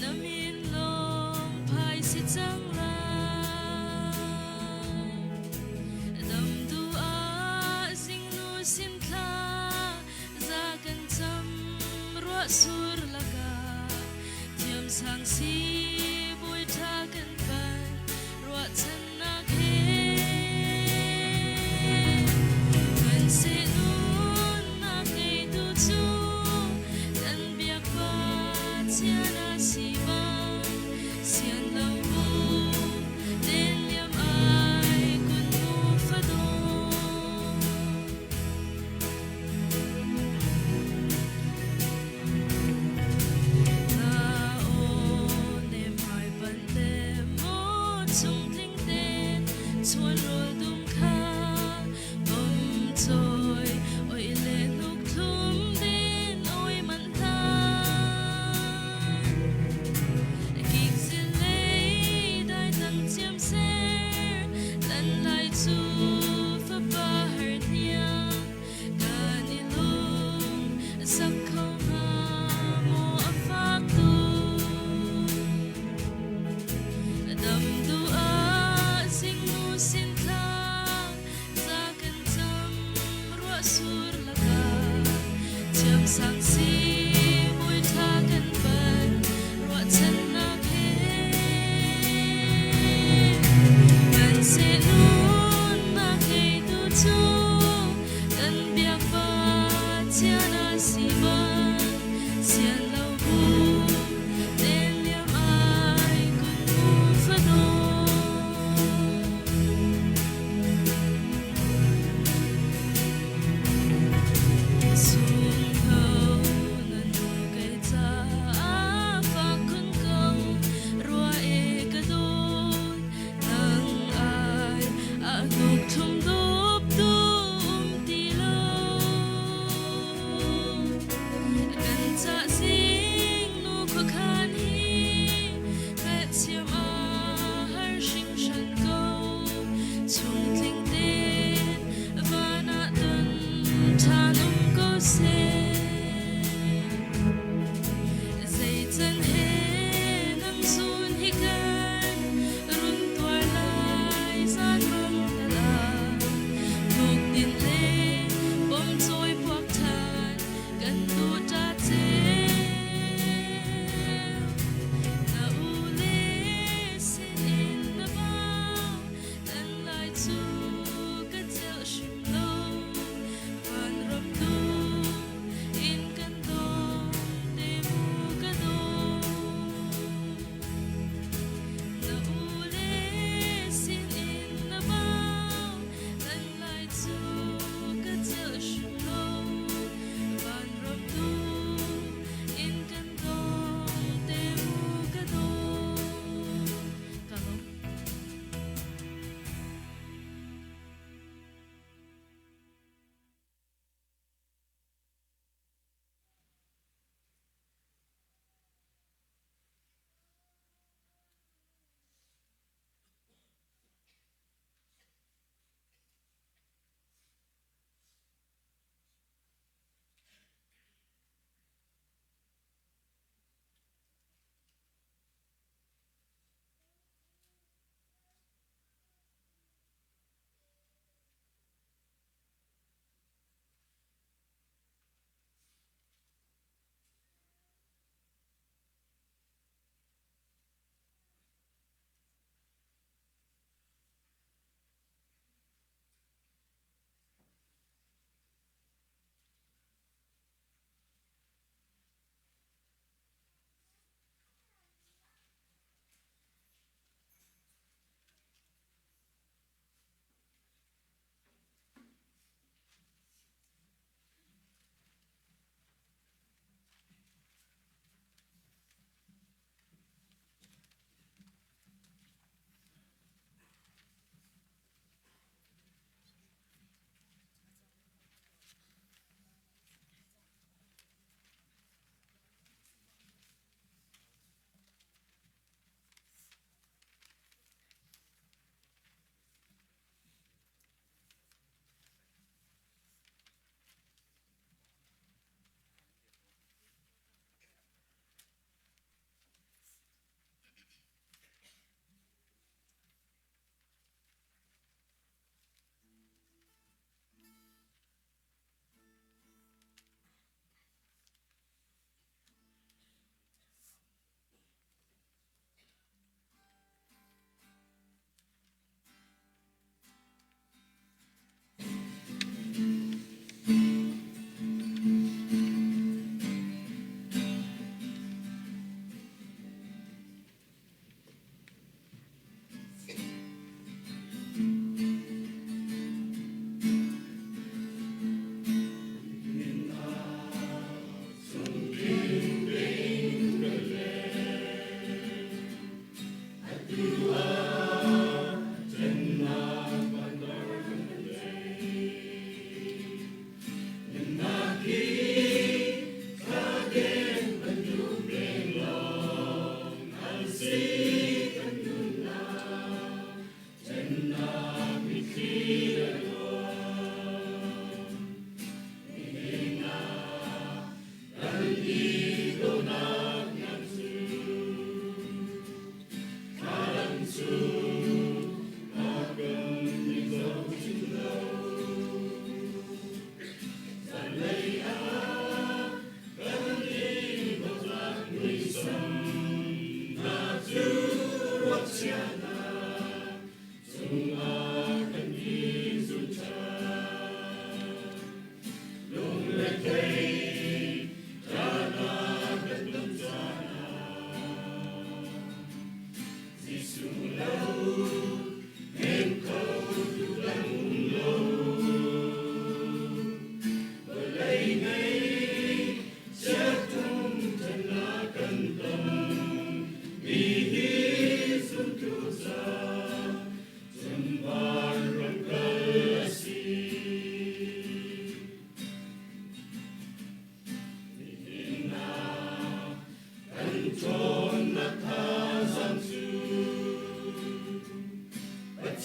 na min lawng phai si cang lai. Chuan rawl dum kha pom chawi oi le hnuk thlum din oi man hlan. Kik zil lei dai tang chiam ser lan lai cu fapa har hniang kan i lung sak kho hnga maw a fak tuk. Dam duh ah zingnu sin thla.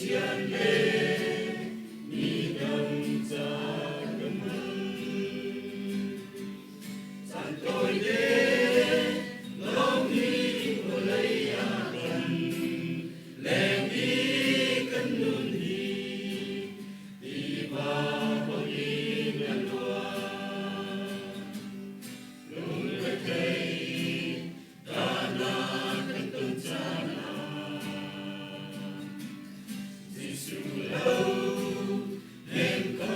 Pathian le midang ca ka hman. Caan tawite lawng hi vawlei ah kan leng i kan nun hi tiva bangin a luang. Lungrethei tahnak kan ton caan ah Jesuh lo hnem kho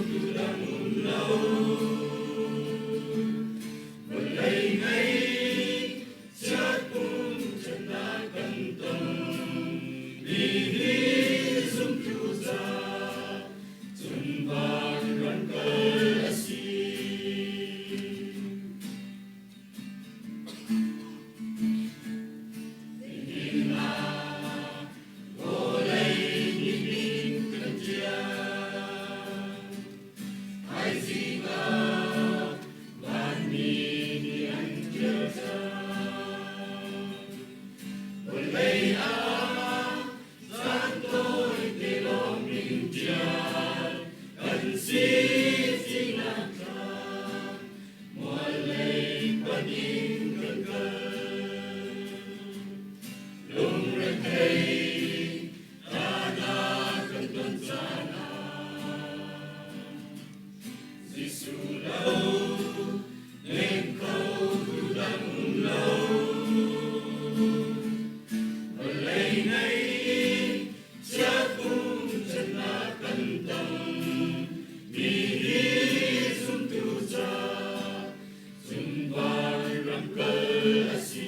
tu dang um lo. Vawlei ngei chiat pum ṭhatnak kan ton mi hi zumtu ca cun van ram kal a si. Nihin ah vawlei nih kan ṭial. Thaizing ah vanmi nih an ṭial cang. Vawlei ah caan tawite lawng in ṭial kan si sinak tlak mual lei panh in kan kal. Lungrethei tahnak kan ton caan ah Jesuh lo hnem kho tu dang um lo. Vawlei ngei chiat um ṭhatnak kan tong mi hi zumtu ca cun van ram kal a si.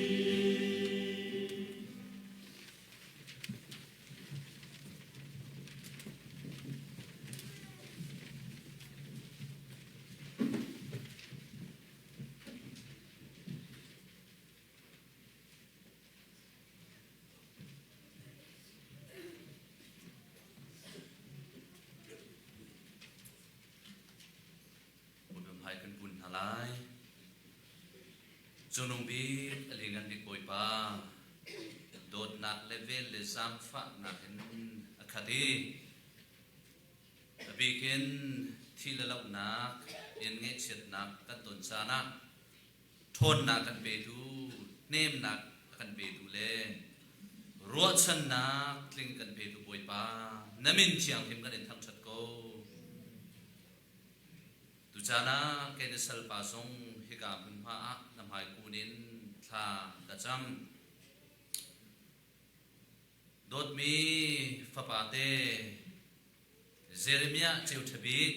Bawipa hmai kan kun hna lai. Cungnung bik a lianngan bik Bawipa, dawtnak le vel le zaangfahnak in a khat i a bik in thi le lohnak in ngaihchiatnak kan ton caan ah ṭhawnnak kan petu, hnemnak a kan petu le ruahchannak tling kan petu Bawipa, na min thianghlim kan in thangṭhat ko. Tucaan ah kei na salpa zong hika hmunhma ah na hmai kun in thla ka cam. Dawtmi fapate Jeremiah ceu ṭha bik,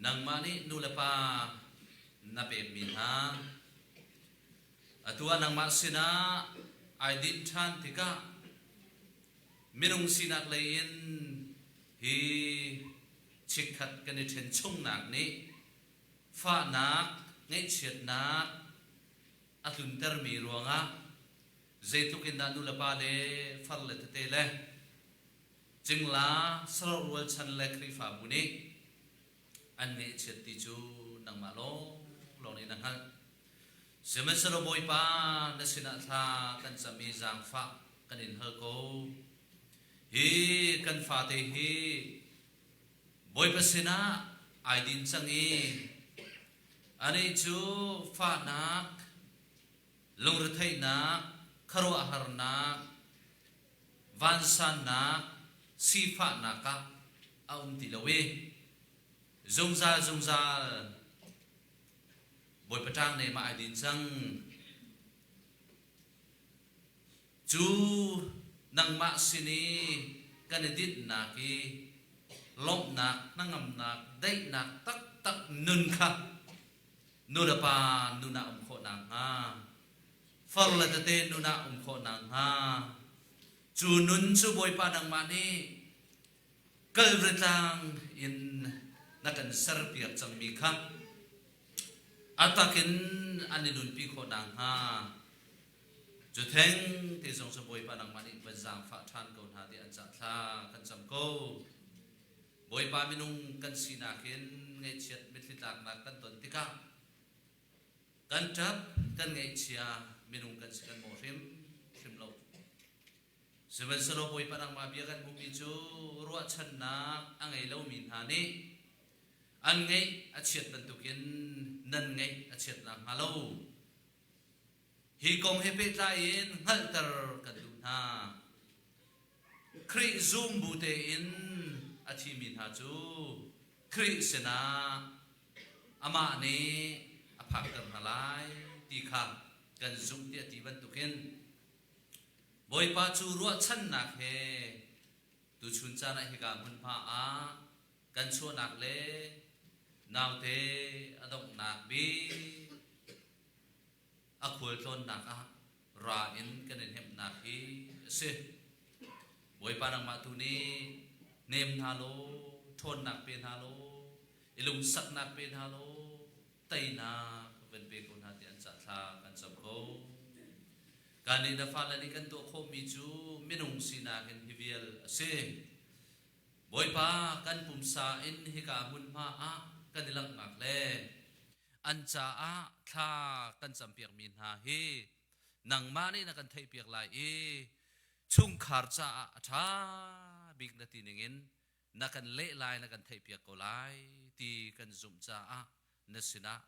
nangmah nih nu le pa na pekmi hna, atu ah nangmah sinah ai dinh ṭhan tikah minung sinak lei in hi chikkhat kan i ṭhen chungnak nih fahnak, ngaihchiatnak a tluntermi ruangah zeitluk in dah nulepa le farle tete le cingla sarawh rualchan le Khrihfabu nih an ngaihchiat ti cu nangmah lawnglawng nih na hngalh. Sihmanhsehlaw Bawipa na sinah thla kan cam i zaangfah kan in hal ko. Hi kan fate hi Bawipa sinah ai din cang i anih cu fahnak, lungretheihnak, khuaruahharnak, vansannak, sifahnak ah a um ti lo i zungzal zungzal Bawipa ṭang ne mah ai din cang. Cu nangmah sin i kan i dinhnak i lawmhnak, hnangamnak, daihnak taktak nun kha nu le pa nun ah um khawh nakhnga, far le tete nun ah um khawh nakhnga, cu nun cu Bawipa nangmah nih Kalvari tlang in na kan serpiak cangmi kha a takin an i nunpi khawh nakhnga cu theng te zong cu Bawipa nangmah nih van zaangfah ṭhan ko hna ti an cah thla kan cam ko. Bawipa minung kan sinak in ngaihchiat mitthli tlaknak kan ton tikah kan ṭap kan ngaihchia minung kan si kan mawh hrimhrim lo. Sihmanhsehlaw Bawipa nangmah bia kan hmuhmi cu ruahchannak a ngei lomi hna nih an ngeih a chiat bantukin nan ngeih a chiat nakhnga lo hi kong he pehtlai in hngalhter kan duh hna. Khrih zum bu tein a thimi hna cu Khrih sinah amah nih a phakter hna lai ti kha kan zumh tiah ti bantukin Bawipa cu ruahchannak he tuchun caan ah hika hmunhma ah kan chuahnak le naute a donghnak bik a khualtlawnnak ah ra in kan i hnemhnak hi a si. Bawipa nangmah tu nih hnem hna law, ṭhawnnak pe hna law, i lungsaknak pe hna law, teinak van pe ko hna ti an cah thla kan cam ko. Kan nih na fale nih kan tuah khawhmi cu minung sinak in hi vial a si. Bawipa kan pumsa in hika hmunhma ah kan i langhnak le an caah thla kan campiakmi hna hi nangmah nih na kan theihpiak lai i chungkhar caah a ṭha bik na ti ningin na kan leh lai na kan theihpiak ko lai ti kan zumh caah na sinah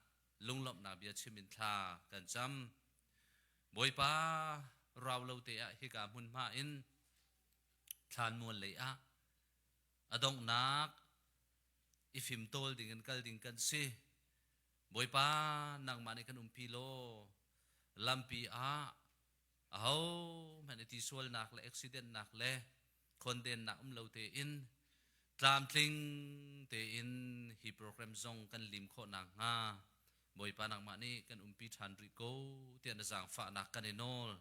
lunglawmhnak bia chim in thla kan cam. Bawipa rau lo te ah hika hmunhma in thlanmual lei ah a donghnak i fimtawl ding in kal ding kan si. Bawipa nangmah nih kan umpi law lampi ah aho hmanh i ti sualnak le accident nak le khondennak um lo tein tlamtling tein hi program zong kan lim khawh nakhnga Bawipa nangmah nih kan umpi ṭhan rih ko tiah na zaangfahnak kan i nawl.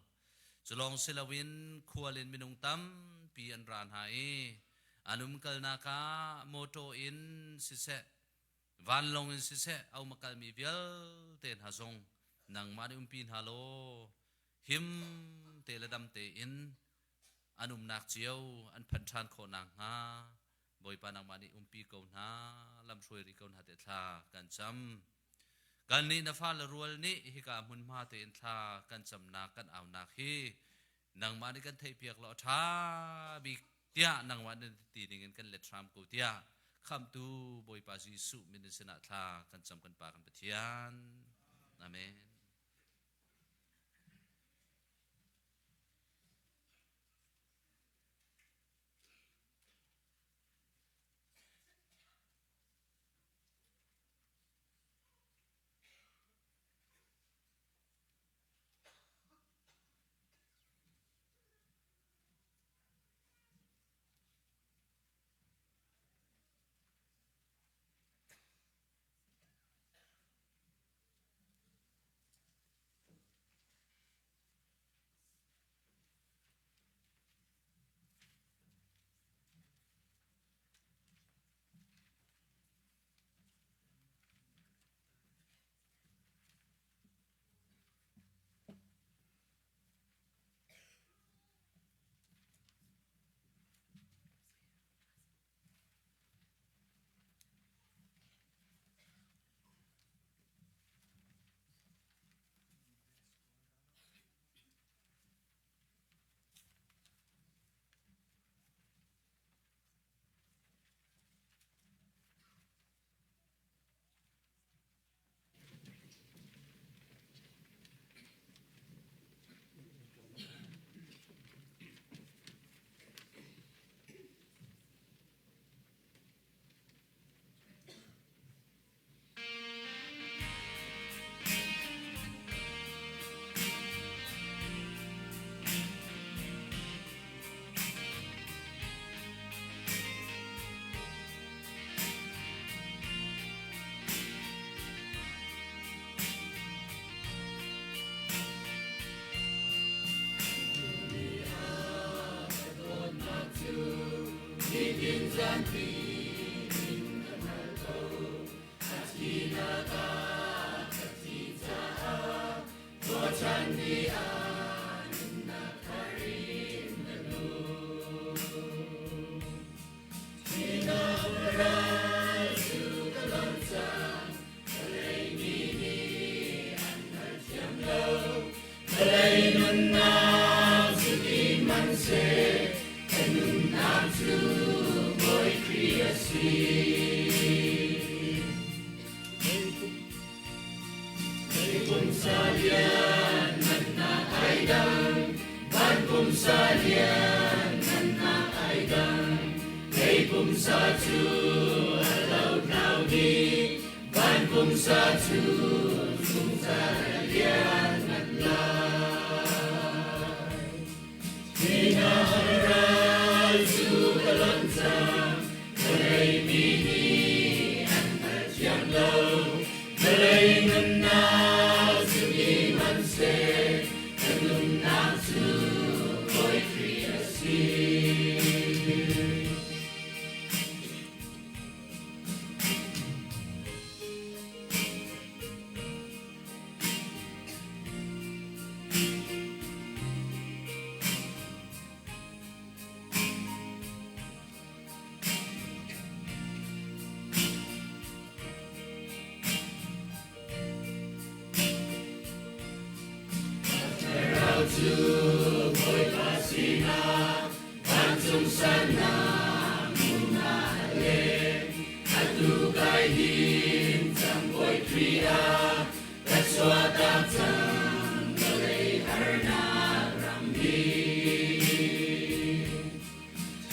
Culawng si loin khual in minung tampi an ra hna i an umkalnak ah mawṭaw in siseh, vanlawng in siseh a um a kalmi vialte hna zong nangmah nih umpi hna law him te le dam tein an umnak cio an phanh ṭhan khawh nakhnga Bawipa nangmah nih umpi ko hna, lamhruai rih ko hna te thla kan cam. Kan nih na fale rual nih hika hmunhma tein thla kan camnak kan aunak hi nangmah nih kan theihpiak law a ṭha bik tiah nangmah nih ti dingin kan let hram ko tiah khamtu Bawipa Jesuh min in sinah thla kan cam kan Pa kan Pathian. Amen. Nitin zanpi in ka hngal ko. A thinak ah ka thi caah thawhṭhan ni ah nunnak thar in ka nung. Thihnak ral cu ka lawm cang, vawlei mi nih an hngalthiam lo. Vawlei nunnak cu ti hmanhseh. pumsa cu a lotlau dih, van pumsa cu zungzal a lianngan lai. Thihnak ral cu ka lonh cang, vawlei mi nih an hngalthiam lo. Vawlei nunnak cu ni hmanhseh, ka nunnak cu Bawi Khrih a si. Thlarau cu Bawipa sinah vancung sannak hmunah a leng. Atu kai hin cang Bawi Khrih ah ka chuahtak cang vawlei harnak ram hi.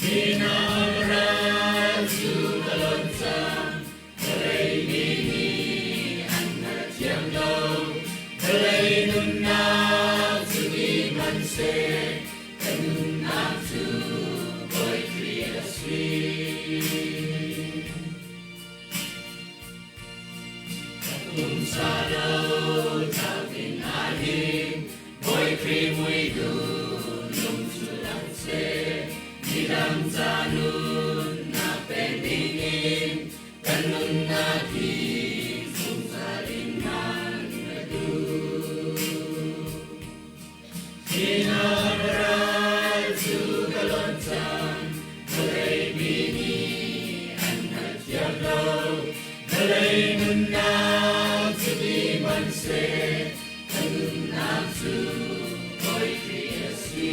Thihnak ral cu ka lonh cang, vawlei mi nih an hngalthiam lo. Vawlei nunnak cu ni hmanhseh, ka nunnak cu Bawi Khrih a si. Ka pumsa lo tlau ding ah hin Bawi Khrih mui duh lung cu lang seh. Midang ca nunnak pek dingin kan nunnak hi zungzal in hman ka duh. Thihnak ral cu ka lonh cang, vawlei mi nih an hngalthiam lo. Vawlei nunnak cu ni hmanhseh, ka nunnak cu Bawi Khrih a si.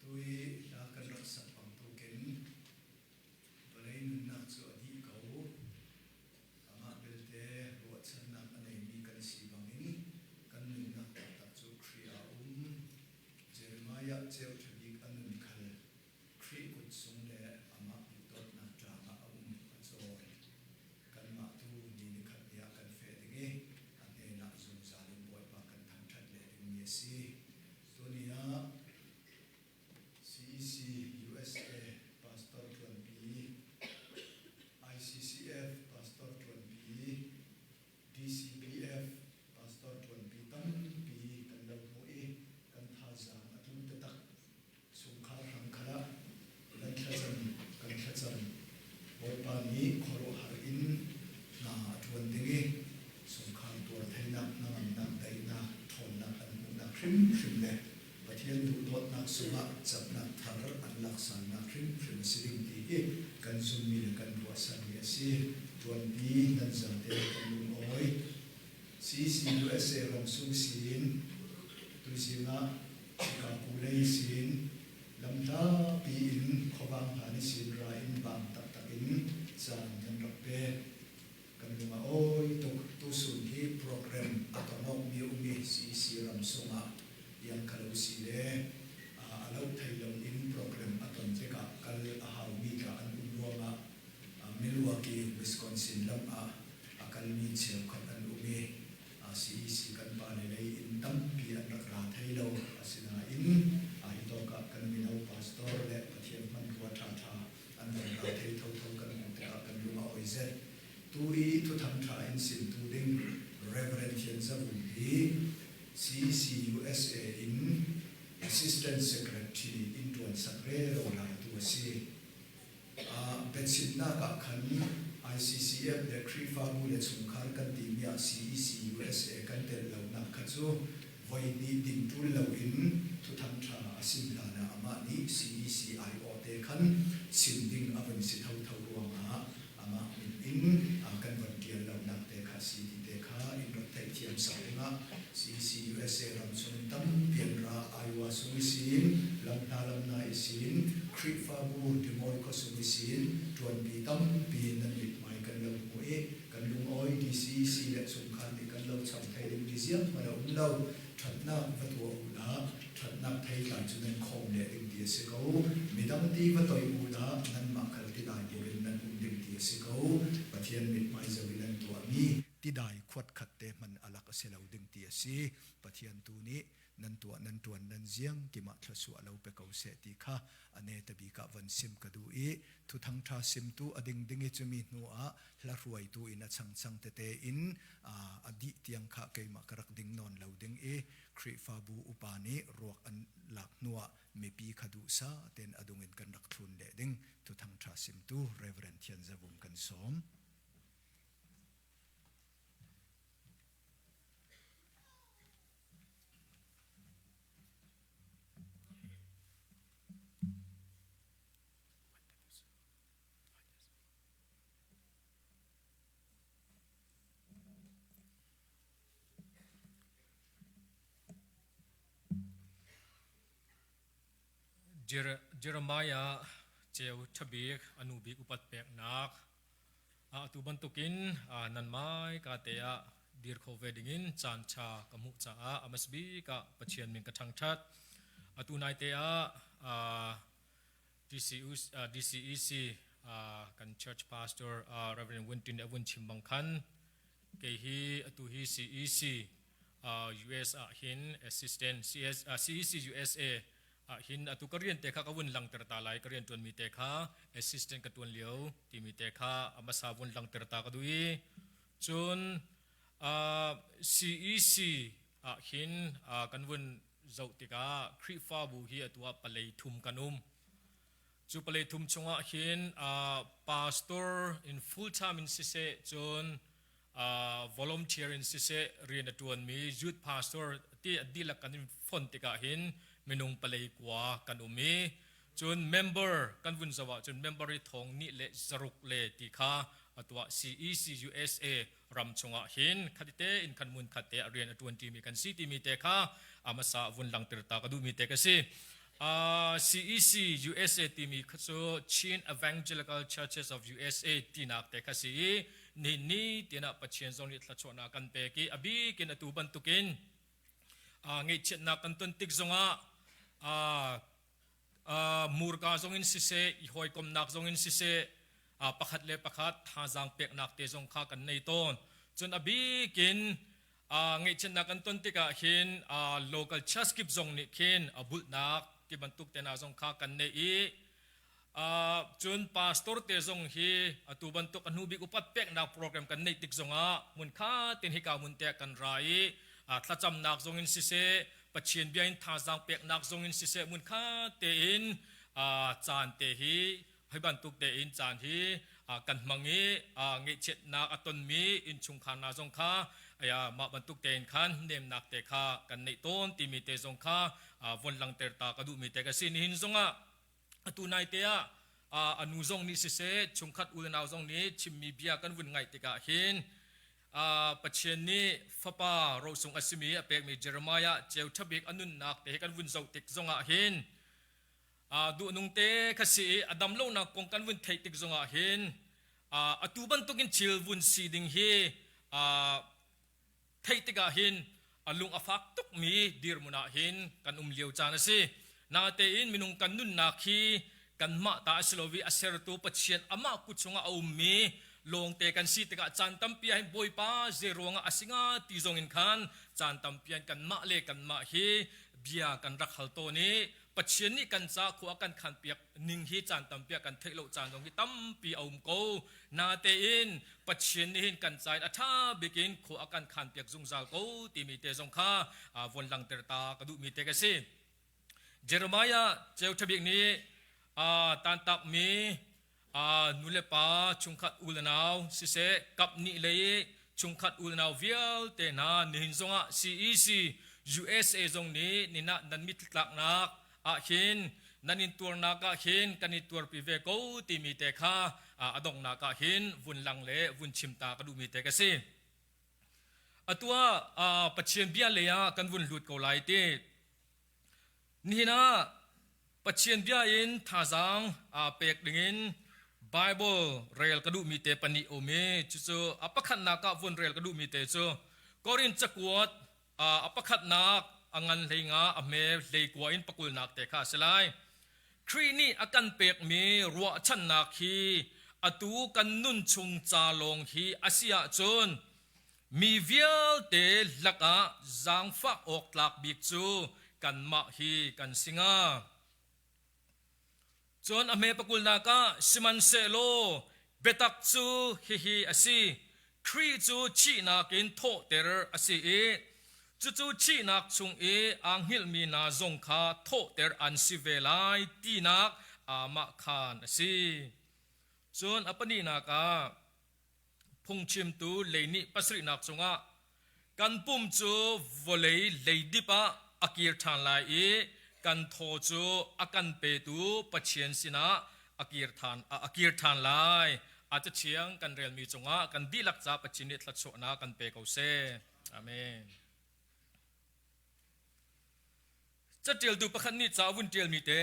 Tui hla kan rak sak bantukin vawlei nunnak cu a dih ko. Amah belte ruahchannak a neimi kan si bangin kan nunnak taktak cu Khrih ah a um. Jeremiah ceu ṭha bik a nun khal Khrih kut sung le amah duhdawtnak ṭang ah a um a cawn. Kanmah tu ni nikhat ni ah kan feh ding i a hnenah zungzal in Bawipa kan thangṭhat leh dingmi a si. Tuni ah CEC USA Pastor ṭuanpi, ICCF Pastor ṭuanpi, DCPF Pastor ṭuanpi tampi kan lo hmuh i kan thazaang a tlum taktak. Chungkhar hrangkhat ah nan thlacam kan thlacam. Bawipa nih khuaruahhar in hna a ṭuan ding i chungkhar tuartheinak, hnangamnak, daihnak, ṭhawnnak an hmuhnak hrimhrim le Pathian duhdawtnak sungah camnak thar an laksannak hrimhrim a si ding ti hi kan zummi le kan ruahsanmi a si. Ṭuanpi nan zate kan lungawi. CCUSA ramsung siin tuzing ah Chicago lei siin lamhlapi in khuavang hna nih sin ra in bang taktak in caan kan rak pek. Kan lung a awi tuk. Tusun hi program a tongawkmi um i CC ramsung ah iang khalo si le a lo thei lo in program a ton tikah kal a haumi tla an um ruangah Milwaukee, Wisconsin lam ah a kalmi cheukhat an um i CEC kan pale lei in tampi an rak ra thai lo. Asinain hi tawk ah kan mino pastor le Pathian hmanrua ṭhaṭha an van ra thei thotho kan hmuh tikah kan lung a oi zet. Tu i thuthang ṭha in simtu ding Reverend Thian Za Vung hi CCUSA in Assistant Secretary in ṭuan sak rero laitu a si. Biachimnak ah khan ICCF le Khrihfabu le chungkhar kan timi ah CEC USA kan tel lonak kha cu Voi hnih ding ṭul loin thuthang ṭha a sim hlanah amah nih CEC aiawh te khan chim ding a vun si thotho ruangah amah min in kan von ṭial lonak te kha si ti te kha in rak theihthiam sak dingah CEC USA ram chung tampi an ra Iowa sung i sin, lam hna lam hna i sin, Khrihfabu Des Moines khua sung i sin ṭuanpi tampi nan mithmai kan lo hmu i Kan lungawi DCEC le chungkhar nih kan lo cham thai dingmi zianghmanh a um lo. Ṭhatnak va tuah u law ṭhatnak theitlai cu nan khawm leh ding ti a si ko. Midang ti va toih u law nanmah khal tidai bur in nan um ding ti a si ko. Pathian mithmai zoh i nan tuahmi tidai khuatkhat te hmanh a lak a si lo ding ti a si. Pathian tu nih nan tuah nan ṭuan nan ziang timah thluachuah lo pe ko seh ti kha a ne te bik ah von sim ka duh i thuthang ṭha simtu a ding ding i cumi hnu ah hla hruaitu in a changchang tete in a dih tiang kha keimah ka rak ding nawn lo ding i Khrihfabu upa nih ruak an lak hnu ah mipi kha duhsah tein a dung in kan rak thlun leh ding thuthang ṭha simtu Reverend Thian Zavung kan sawm. Jeremiah ceu ṭhabik a nu bik upat peknak Atu bantukin nan hmaika te ah dir kho ve dingin caan ṭha ka hmuh caah a hmasa bik ah Pathian min ka ṭhangṭhat. Atu naite ah DCEC kan church pastor Reverend Wun Tin a vun chim bang khan kei hi atu hi CEC US ah hin assistant CEC USA ah hin atu ka rian te kha ka vun langter ta lai ka rian ṭuanmi te kha assistant ka ṭuan lio timi te kha a hmasa vun langter ta ka duh i cun CEC ah hin kan vun zoh tikah Khrihfabu hi atu ah palei thum kan um cu palei thum chungah hin pastor in full time in siseh cun volunteer in siseh rian a ṭuanmi youth pastor ti a dihlak kan in fon tikah hin minung palei kua kan um i cun member kan vun zoh ahcun member i thong nih le zaruk le ti kha atuah CEC USA ram chungah hin khatite in khan mun khat te a rian a ṭuan ṭimi kan si timi te kha amasa vun langter ta ka duhmi te ka si. CEC USA timi kha cu Chin Evangelical Churches of USA tinak te kha si i ni ni tiah Pathian zong nih thluachuahnak kan pek i a bik in atu bantukin ngaihchiatnak kan ton tik zongah murka zong in siseh i hawikomnak zong in siseh pakhat le pakhat thazaang peknak te zong kha kan nei tawn cun a bik in ngaihchiatnak kan ton tikah hin local church kip zong nih khin a bulhnak ti bantuk te hna zong kha kan nei i Cun pastor te zong hi atu bantuk a hnu bik upat peknak program kan neih tik zongah hmunkha tin hika hmun te kan ra i thlacamnak zong in siseh Pathian bia in thazaang peknak zong in siseh hmunkha tein caan te hi hi bantuk tein caan hi kan hmang i ngaihchiatnak a tonmi innchungkhar hna zong kha aya mah bantuk tein khan nemnak te kha kan neih tawn timi te zong kha von langter ta ka duhmi te ka si nihin zongah Atu naite ah a nu zong nih siseh chungkhat u le nau zong nih chimmi bia kan vun ngaih tikah hin Pathian nih fapa rosung a simi a pekmi Jeremiah ceu ṭhabik a nunnak te hi kan vun zoh tik zongah hin duhnung te kha si i a dam lonak kong kan vun theih tik zongah hin atu bantukin thil vun si ding hi theih tikah hin a lung a fak tukmi dirhmun ah hin kan um lio caan a si. Natein minung kan nunnak hi kanmah ta a si lo i a sertu Pathian amah kut chungah a ummi lawngte kan si tikah caan tampi ah hin Bawipa zei ruangah a si hnga ti zong in khan caan tampi ah kanmah le kanmah hi bia kan rak hal tawn i Pathian nih kan ca khua kan khanpiak ning hi caan tampi ah kan theih lo caan zong hi tampi a um ko. Natein Pathian nih hin kan ca in a ṭha bik in khua a kan khanpiak zungzal ko timi te zong kha von langter ta ka duhmi te ka si. Jeremiah ceu ṭha bik nih tantakmi nu le pa chungkhat u le nau siseh kap nih lei chungkhat u le nau vialte hna nihin zongah CEC USA zong nih nina nan mittlaknak ah hin nan in tuarnak ah hin kan i tuarpi ve ko timi te kha a donghnak ah hin vun lang le vun chim ta ka duhmi te ka si. Atu ah Pathian bia lei ah kan vun lut ko lai ti. Nihin ah Pathian bia in thazaang pek dingin Bible rel ka duhmi te pahnih um i cucu a pakhatnak ah vun rel ka duhmi te cu Korin cakuat a pakhatnak a ngan hlei nga a hme hlei kua in pakulnak te kha a si lai. Khrih nih a kan pekmi ruahchannak hi atu kan nun chung ca lawng hi a si ahcun mi vialte lakah zaangfah awk tlak bik cu kanmah hi kan si hnga. Cun a hme pakulnak ah sihmanhsehlaw biatak cu hihi a si, Khrih cu thihnak in thawhter a si i cucu thihnak chung i aa hngilhmi hna zong kha thawhter an si ve lai tinak aamahkhan a si. Cun a pahnihnak ah phungchimtu lei nih pasarihnak cungah kan pum cu vawlei leidip ah a kir ṭhan lai i kan thaw cu a kan petu Pathian sinah a kir ṭhan, a kir ṭhan lai. A cathiang kan relmi cungah kan dihlak ca Pathian nih thluachuahnak kan pe ko seh. Amen. Caṭialtu pakhat nih ca a vun ṭialmi te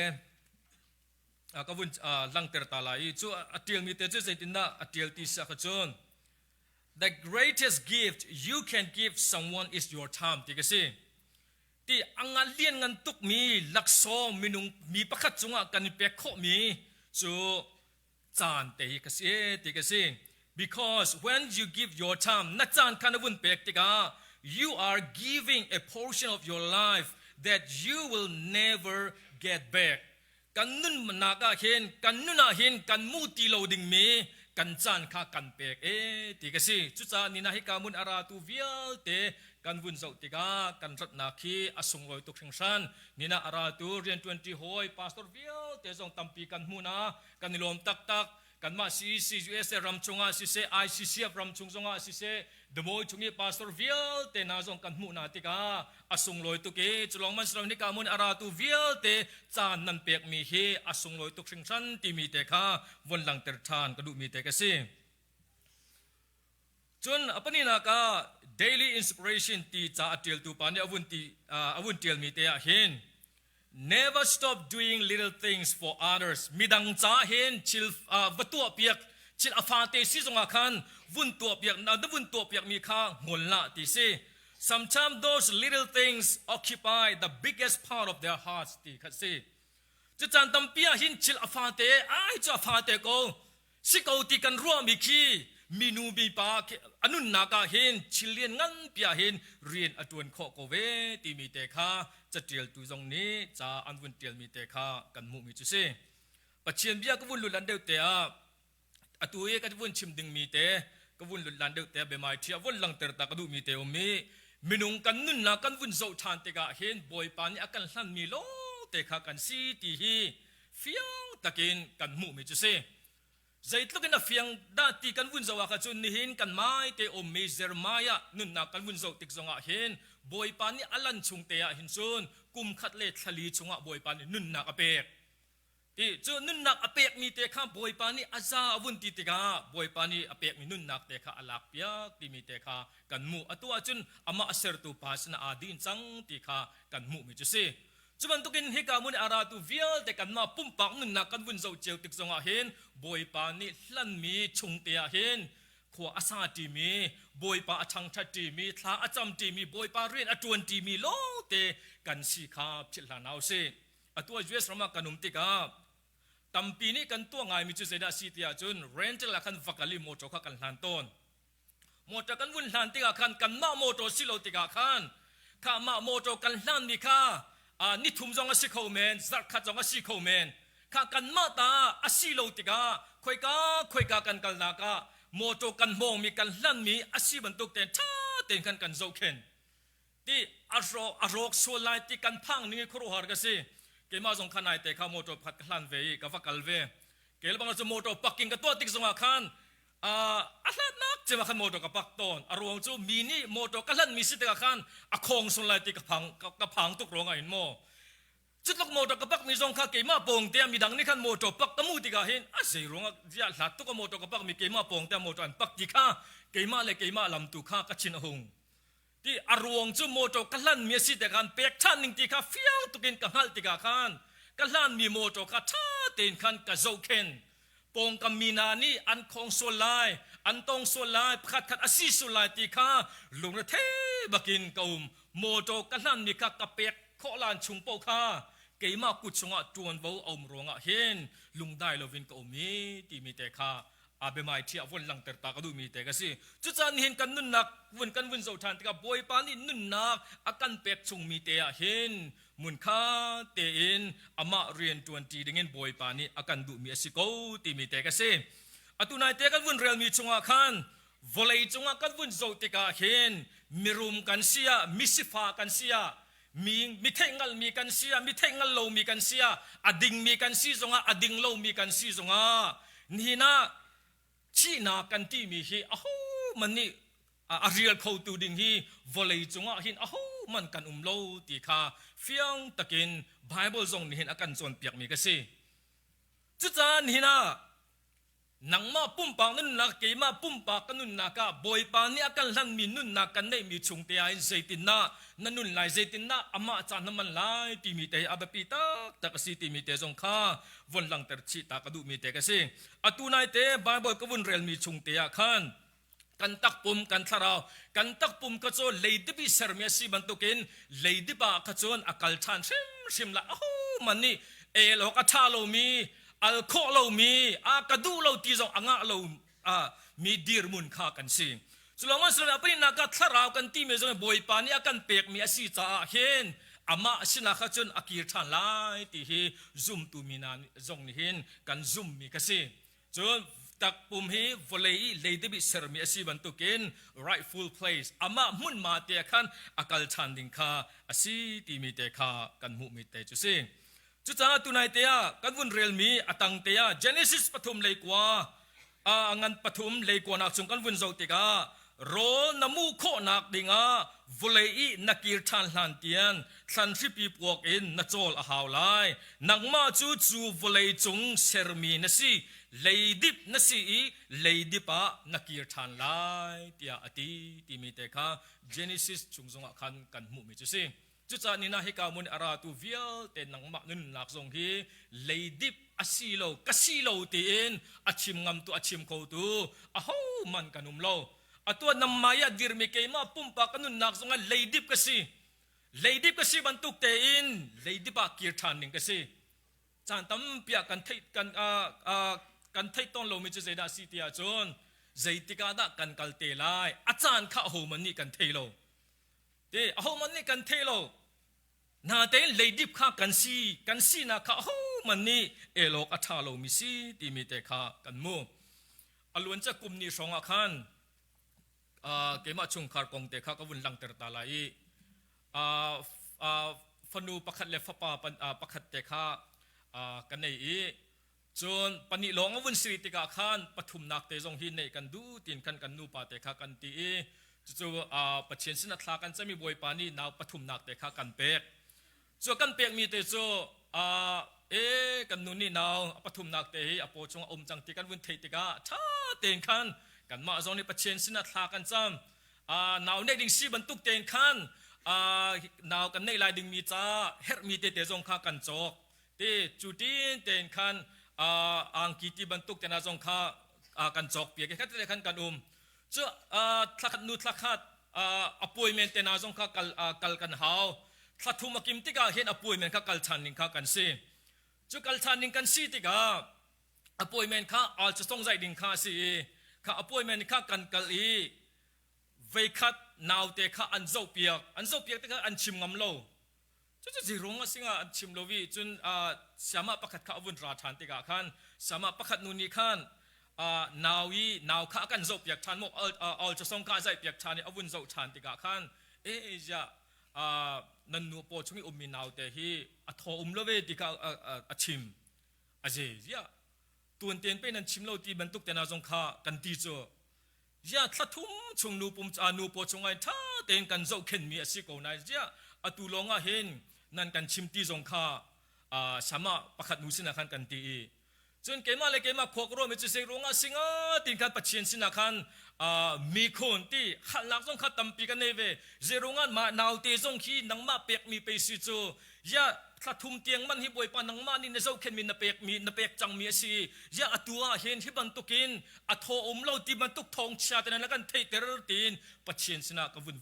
ka vun langter ta lai i cu a ṭialmi te cu zeitindah a ṭial ti si ah cun the greatest gift you can give someone is your time ti ka si. Ti a ngan lian ngan tukmi laksawng minung mi pakhat cungah kan i pek khawhmi cu caan te hi ka si ti ka si. Because when you give your time, na caan kha na vun pek tikah you are giving a portion of your life that you will never get back. Kan nunnak ah hin kan nun ah hin kan mu ti lo dingmi kan caan kha kan pek e ti ka si. Cucaah nina hika mun a ratu vialte kan vun zoh tikah kan ratnak hi a sunglawi tuk hringhran. Nina a ratu rianṭuanṭi hawi pastor vialte zong tampi kan hmu na kan i lawm taktak. Kanmah CEC USA ram chungah siseh ICCF ram chung zongah siseh Demawi chung i pastor vialte hna zong kan hmuh hna tikah a sunglawi tuk i culawng man silo nika mun a ratu vialte caan nan pekmi hi a sunglawi tuk hringhran timi te kha von langter ṭhan ka duhmi te ka si. Cun a pahnihnak ah Daily Inspiration ti ca a ṭialtu pa nih a vun ti a vun ṭialmi te ah hin Never stop doing little things for others. Midang ca hin thil va tuah piak thil a fate si zongah khan vun tuah piak na vun tuah piak mi kha ngol la ti si. Sometimes those little things occupy the biggest part of their hearts ti kha si. Cu caan tampi ah hin thil a fate ai cu a fate ko si ko ti kan ruahmi khi minu mipa a nunnak ah hin thil lian nganpi ah hin rian a ṭuan khawh ko ve timi te kha caṭialtu zong nih ca an vun ṭialmi te kha kan hmuhmi cu si. Pathian bia ka vun lut lan deuh te ah atu i ka vun chim dingmi te ka vun lut lan deuh te ah biamai ṭhi ah vun langter ta ka duhmi te um i minung kan nunnak kan vun zoh ṭhan tikah hin Bawipa nih a kan hlanmi lawngte kha kan si ti hi fiang takin kan hmuhmi cu si. Zeitluk in a fiang dah ti kan vun zoh ah kha cun nihin kan mai te ummi Jeremiah nunnak kan vun zoh tik zongah hin Bawipa nih a lan chung te ah hin cun kum khat le thlali chungah Bawipa nih nunnak a pek. Ti cu nunnak a pekmi te kha Bawipa nih a za a vun ti tikah Bawipa nih a pekmi nunnak te kha a lak piak timi te kha kan hmuh. Atu ahcun amah a sertu pa sinah aa din cang ti kha kan hmuhmi cu si. Cu bantukin hika hmun i a ratu vialte kanmah pumpak nunnak kan vun zoh cio tik zongah hin Bawipa nih hlanmi chungte ah hin khua a sa ṭimi, Bawipa a ṭhangṭhat ṭimi, thla a cam ṭimi, Bawipa rian a ṭuan ṭimi lawngte kan si kha philh hlah hna usih. Atu ah US ram ah kan um tikah tampi nih kan tuah ngaimi cu zeidah a si ti ahcun rental ah khan va kal i motor kha kan hlan tawn. Motor kan vun hlan tikah khan kanmah motor si lo tikah khan kha mah motor kan hlanmi kha nithum zong a si kho men, zarhkhat zong a si kho men. Kha kanmah ta a si lo tikah khoika khoika kan kalnak ah motor kan hmawngmi kan hlanmi a si bantuk tein ṭha tein khan kan zohkhenh. Ti a rawk a rawk sual lai ti kan phang ning i khuaruahhar ka si. Keimah zong kha nai te kha motor pakhat ka hlan ve i ka va kal ve. Kel bang cu motor parking ka tuah tik zongah khan. A hlatnak cem ah khan motor ka pak tawn. A ruang cu mi nih motor ka hlan mi si tikah khan a khong sun lai ti ka phang ka phang tuk ruangah hin maw. Cutluk motor ka pak mi zong kha keimah pawng te ah midang nih khan motor pak ka mu tikah hin a zei ruangah ziah hlat tuk a motor ka pak mi keimah pawng te ah motor an pak ti kha keimah le keimah lam tu kha ka chin a hung. Ti a ruang cu motor ka hlan mi a si tikah khan pek ṭhan ning ti kha fiang tukin ka hngalh tikah khan ka hlan mi motor kha ṭha tein khan ka zohkhen. Pawngkam mi hna nih an khong sual lai, an tong sual lai, pakhatkhat a si sual lai ti kha lungrethei bakin ka um. Motor ka hlan mi kha ka pek khawh lan chung paoh kha keimah kut chungah ṭuanvo a um ruangah hin lungdai loin ka um i timi te kha a biamai ṭhi ah vun langhter ta ka duhmi te ka si. Cucaah nihin kan nunnak vun kan vun zoh ṭhan tikah Bawipa nih nunnak a kan pek chungmi te ah hin hmunkha tein amah rian ṭuanṭi dingin Bawipa nih a kan duhmi a si ko timi te ka si. Atu nai te kan vun relmi chungah khan vawlei cungah kan vun zoh tikah hin mirum kan si ah misifa kan si ah mi mi theih hngalmi kan si ah mi theih hngal lomi kan si ah a dingmi kan si zongah a ding lomi kan si zongah nihin ah thihnak kan timi hi ahohmanh nih a rial khotu ding hi vawlei cungah hin ahohmanh kan um lo ti kha fiang takin Bible zong nih hin a kan cawnpiakmi ka si. Cucaah nihin ah Nangmah pumpak nunnak, keimah pumpak ka nunnak ah Bawipa nih a kan hlanmi nunnak kan neihmi chung te ah hin zeitindah na nun lai, zeitindah amah ca na man lai timi te hi a biapi taktak a si timi te zong kha vun langhter chih ta ka duhmi te ka si. Atu nai te Bible ka vun relmi chung te ah khan kan takpum kan thlarau kan takpum ka cu leidip i sermi a si bantukin leidip ah kha cun a kal ṭhan hrimhrim lai ahohmanh nih el awk a ṭha lomi al khawh lomi a ka duh lo ti zong a ngah lo mi dirhmun kha kan si. Culawng si a pahnihnak ah thlarau kan timi zong Bawipa nih a kan pekmi a si caah hin amah sinah kha cun a kir ṭhan lai ti hi zumtu mi hna zong nih hin kan zummi ka si. Cun takpum hi vawlei i leidip i sermi a si bantukin rightful place amah hmunhma te ah khan a kal ṭhan ding kha a si timi te kha kan hmuhmi te cu si. Cucaah tunai te ah kan vun relmi a tang te ah Genesis pathum leikua a ngan pathum leikua nak chung kan vun zoh tikah rawl na mu khawhnak dingah vawlei i na kir ṭhan hlan tiang thlan hripi puak in na cawl a hau lai. Nangmah cu cu vawlei cung sermi na si, leidip na si i leidip ah na kir ṭhan lai tiah a ti timi te kha Genesis chung zongah khan kan hmuhmi cu si. Cucaah nina hika mun a ratu vialte nangmah nunnak zong hi leidip a si lo ka si lo tiin a chim ngamtu a chim khotu ahohmanh kan um lo. Atu ah namai ah dirmi keimah pumpak ka nunnak zongah leidip ka si. Leidip ka si bantuk tein leidip ah kir ṭhan ding ka si. Caan tampi ah kan theih kan kan theih tawn lomi cu zeidah a si ti ahcun zeitik ah dah kan kal te lai a caan kha ahohmanh nih kan thei lo. Ti ahohmanh nih kan thei lo. Natein leidip kha kan si kan sinak kha ahohmanh nih el awk a ṭha lomi si timi te kha kan mu. A luancia kum ni hrawng ah khan keimah chungkhar kong te kha ka vun langhter ta lai i fanu pakhat le fapa pakhat te kha ka nei i cun pahnih lawng a vun si tikah khan pathumnak te zong hi neih kan duh tiin khan kan nupa te kha kan ti i cucu Pathian sin a thla kan cami Bawipa nih nau pathumnak te kha kan pek. Cu kan pekmi te cu e kan nu nih nau a pathumnak te hi a paw chung a um cang ti kan vun theih tikah ṭha tein khan kanmah zong nih Pathian sinah thla kan cam. Nau neih ding si bantuk tein khan nau kan neih lai dingmi ca herhmi tete zong kha kan cawk. Te cu tin tein khan angki ti bantuk te hna zong kha kan cawk piak i khat te khan kan um. Cu thlakhat nu thlakhat appointment te hna zong kha kal kal kan hau. Thla thum a kim tikah hin appointment kha kal ṭhan ding kha kan si. Cu kal ṭhan ding kan si tikah appointment kha ultrasound zaih ding kha a si i kha appointment kha kan kal i veikhat naute kha an zohpiak. An zohpiak tikah an chim ngam lo. Cucu zeirung a singah an chim lo i cun siamah pakhat kha a vun ra ṭhan tikah khan siamah pakhat nu nih khan nau i nau kha a kan zohpiak ṭhan maw ultrasound kha a zaihpiak ṭhan i a vun zoh ṭhan tikah khan e ziah nan nu paw chung i ummi naute hi a thaw um lo ve ti kha a chim a ze ziah. Tuan tein pe nan chim lo ti bantuk te na zong kha kan ti cu. Zia thla thum chung nu pum nu paw chungah hin ṭha tein kan zohkhenhmi a si ko nain ziah atu lawng ah hin nan kan chim ti zong kha sama pakhat nu sinah khan kan ti i cun keimah le keimah khua ka ruahmi cu zei ruangah singa tin khan Pathian sinah khan mi khun ti halnak zong kha tampi ka nei ve zei ruangah mah naute zong hi nangmah pekmi pei si cu Ya thla thum tiang man hi Bawipa nangmah nih na zohkhenhmi na pekmi na pek cangmi a si. Ya atu ah hin hi bantukin a thaw um lo ti bantuk thawngchia te na kan theihter tiin Pathian sinah ka vun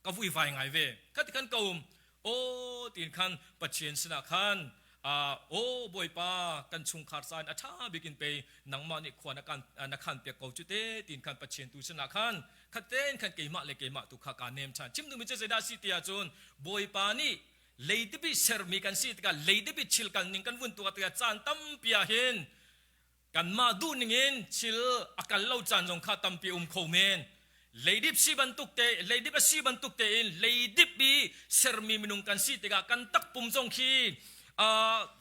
ka vui vai ngai ve. Khati khan ka um. Aw tiin khan Pathian sinah khan aw Bawipa kan chungkhar caan a ṭha bik in pei nangmah nih khua na kan na khan piak ko cu te tiin khan Pathian tu sinah khan khaten khan keimah le keimah tu kha kaa nem ṭhan. Chim duhmi cu zeidah a si ti ahcun Bawipa nih leidipi sermi kan si tikah leidipi thil kal ning kan vun tuah tikah caan tampi ah hin kanmah duh ning in thil a kal lo caan zong kha tampi um kho men. Leidip si bantuk te leidip a si bantuk tein leidip i sermi minung kan si tikah kan takpum zong khi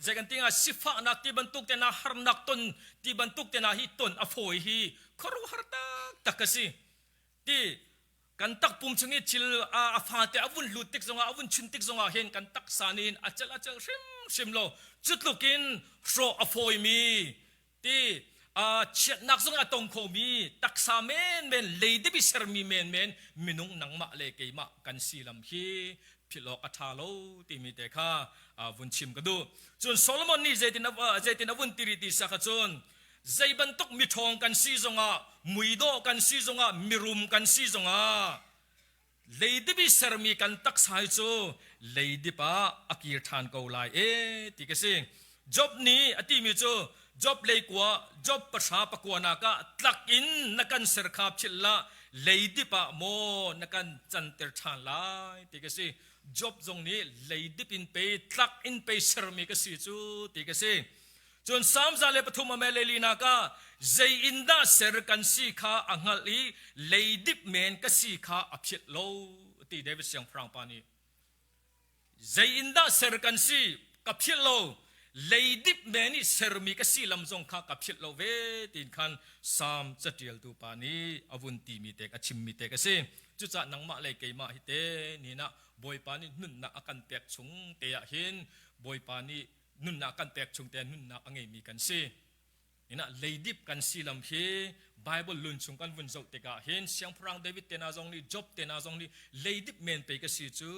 zei kan ti hnga sifahnak ti bantuk te na harnak ton ti bantuk te na hi ton a fawi hi khuaruahhar taktak a si. Ti kan takpum chung i thil a fate a vun lut tik zongah a vun chun tik zongah hin kan taksa nih a celh a celh hrimhrim lo. Cu tluk in hrawh a fawimi ti chiatnak zong a tong khomi taksa menmen leidip i sermi menmen minung nangmah le keimah kan si lam hi philh awk a ṭha lo timi te kha vun chim ka duh. Cun Solomon nih zeitin zeitin a vun tiri ti sak ahcun zei bantuk miṭhawng kan si zongah muidawh kan si zongah mirum kan si zongah leidip i sermi kan taksa hi cu leidip ah a kir ṭhan ko lai e ti ka si. Job nih a timi cu Job leikua Job pahra pakua nak ah tlak in na kan ser kha philh la leidip ah maw na kan canter ṭhan lai ti ka si. Job zong nih leidip in pei tlak in pei sermi ka si cu ti ka si. Cun Salm 103 a meh lelinak ah zei in dah ser kan si kha a hngalh i leidip men ka si kha a philh lo ti David siangpahrang pa nih. Zei in dah ser kan si ka philh lo leidip men i sermi ka si lam zong kha ka philh lo ve tiin khan Salm catialtu pa nih a vun timi tek a chimmi tek a si. Cucaah nangmah le keimah hi te ni nah Bawipa nih nunnak a kan pek chung te ah hin Bawipa nih nunnak kan pek chung te nunnak a ngeimi kan si. Ina leidip kan si lam hi Bible lun chung kan vun zoh tikah hin Siangpahrang David te na zong nih Job te na zong nih leidip men pe ka si cu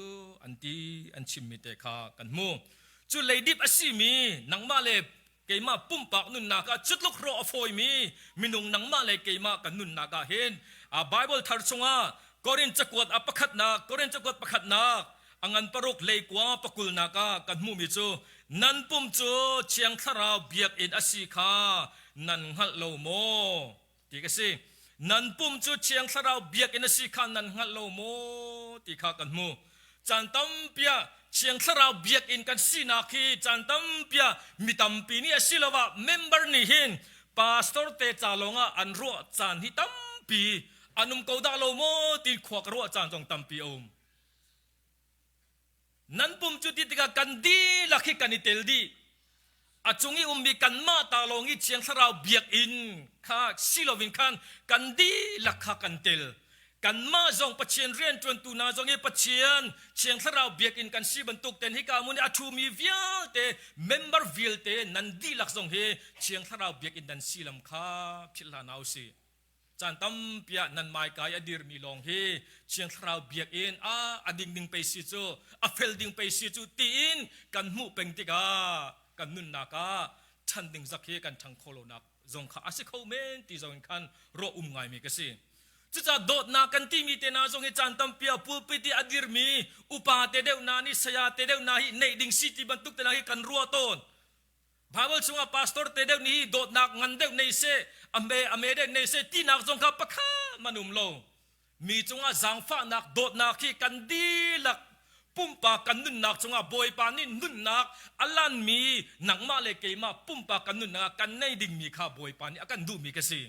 an ti an chimmi te kha kan hmu. Cu leidip a simi nangmah le keimah pumpak nunnak ah cutluk rawh a fawimi minung nangmah le keimah kan nunnak ah hin Bible thar chungah Korin cakuat a pakhatnak Korin cakuat pakhatnak A ngan paruk leikua pakulnak ah kan hmuhmi cu nan pum cu Thiang Thlarau biakinn a si kha nan hngalh lo maw ti ka si. Nan pum cu Thiang Thlarau biakinn a si kha nan hngalh lo maw ti kha kan hmu. Caan tampi ah Thiang Thlarau biakinn kan sinak hi caan tampi ah mi tampi nih asiloah member nih hin pastor te ca lawngah an ruah caan hi tampi an um ko dah lo maw ti khua ka ruah caan zong tampi a um. Nan pum cu ti tikah kan dihlak hi kan i tel dih. A cung i ummi kanmah ta lawng i Thiang Thlarau biakinn kha si loin khan kan dihlak kha kan tel. Kanmah zong Pathian rianṭuantu hna zong hi Pathian Thiang Thlarau biakinn kan si bantuk ten hika hmun i a ṭhumi vialte member vialte nan dihlak zong hi Thiang Thlarau biakinn nan si lam kha philh hlah hna u sih. Caan tampi ah nan maikai a dirmi lawng hi Thiang Thlarau biakinn ah a ding ding pei si cu, a fel ding pei si cu tiin kan hmuh peng tikah kan nunnak ah ṭhan ding zak hi kan ṭhang kho lonak zong kha a si kho men ti zong in khan ruah um ngaimi ka si. Cucaah dawtnak kan timi te hna zong hi caan tampi ah pulpit i a dirmi upa te deuh hna nih saya te deuh hna hi neih ding si ti bantuk te hna hi kan ruah tawn. Bible chungah pastor te deuh nih dawtnak ngan deuh nei seh, a me a me deuh nei seh tinak zong kha pakhat man um lo. Mi cungah zaangfahnak dawtnak hi kan dihlak pumpak kan nunnak cungah Bawipa nih nunnak a lanmi nangmah le keimah pumpak kan nunnak ah kan nei dingmi kha Bawipa nih a kan duhmi ka si.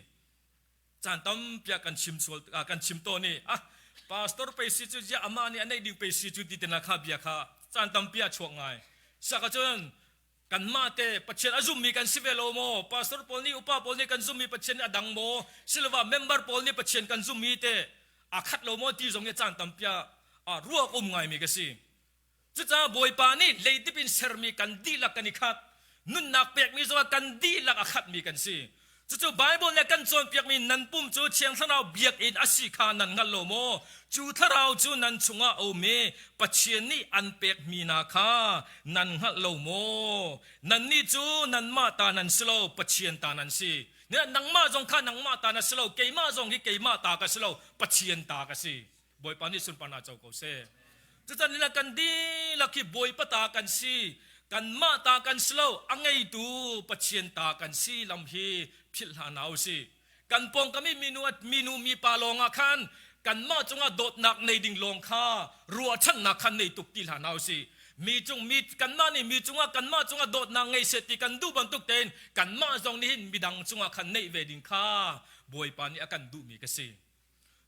Caan tampi ah kan chim sual kan chim tawn i ah pastor pei si cu ziah amah nih a neih ding pei si cu ti te na kha bia kha caan tampi ah chuak ngai. Sak ahcun. Kanmah te Pathian a zummi kan si ve lo maw? Pastor pawl nih upa pawl nih kan zummi Pathian nih a dang maw? Silova member pawl nih Pathian kan zummi te aa khat lo maw ti zong hi caan tampi ah ruak um ngaimi ka si. Cucaah Bawipa nih leidip in sermi kan dihlak kan i khat. Nunnak pekmi zongah kan dihlak a khatmi kan si. Cucu Baibal nih a kan cawnpiakmi nan pum cu Thiang Thlarau biakinn a si kha nan hngal lo maw? Cu Thlarau cu nan chungah a um i Pathian nih an pekmi hna kha nan hngalh lo maw? Nannih cu nanmah ta nan si lo, Pathian ta nan si. Nangmah zong kha nangmah ta na si lo, keimah zong hi keimah ta ka si lo, Pathian ta ka si. Bawipa nih sunparnak co ko seh. Cucan lila kan dihlak hi Bawipa ta kan si, kanmah ta kan si lo, a ngeitu Pathian ta kan si lam hi philh hlah hna usih. Kan pawngkam i minu minu mipa lawng ah khan kanmah cungah dawtnak nei ding lawng kha ruahchannak khan nei tuk ti hlah hna usih. Mi cung mi kanmah nih mi cungah kanmah cungah dawtnak ngei seh ti kan duh bantuk tein kanmah zong nih hin midang cungah khan neih ve ding kha Bawipa nih a kan duhmi ka si.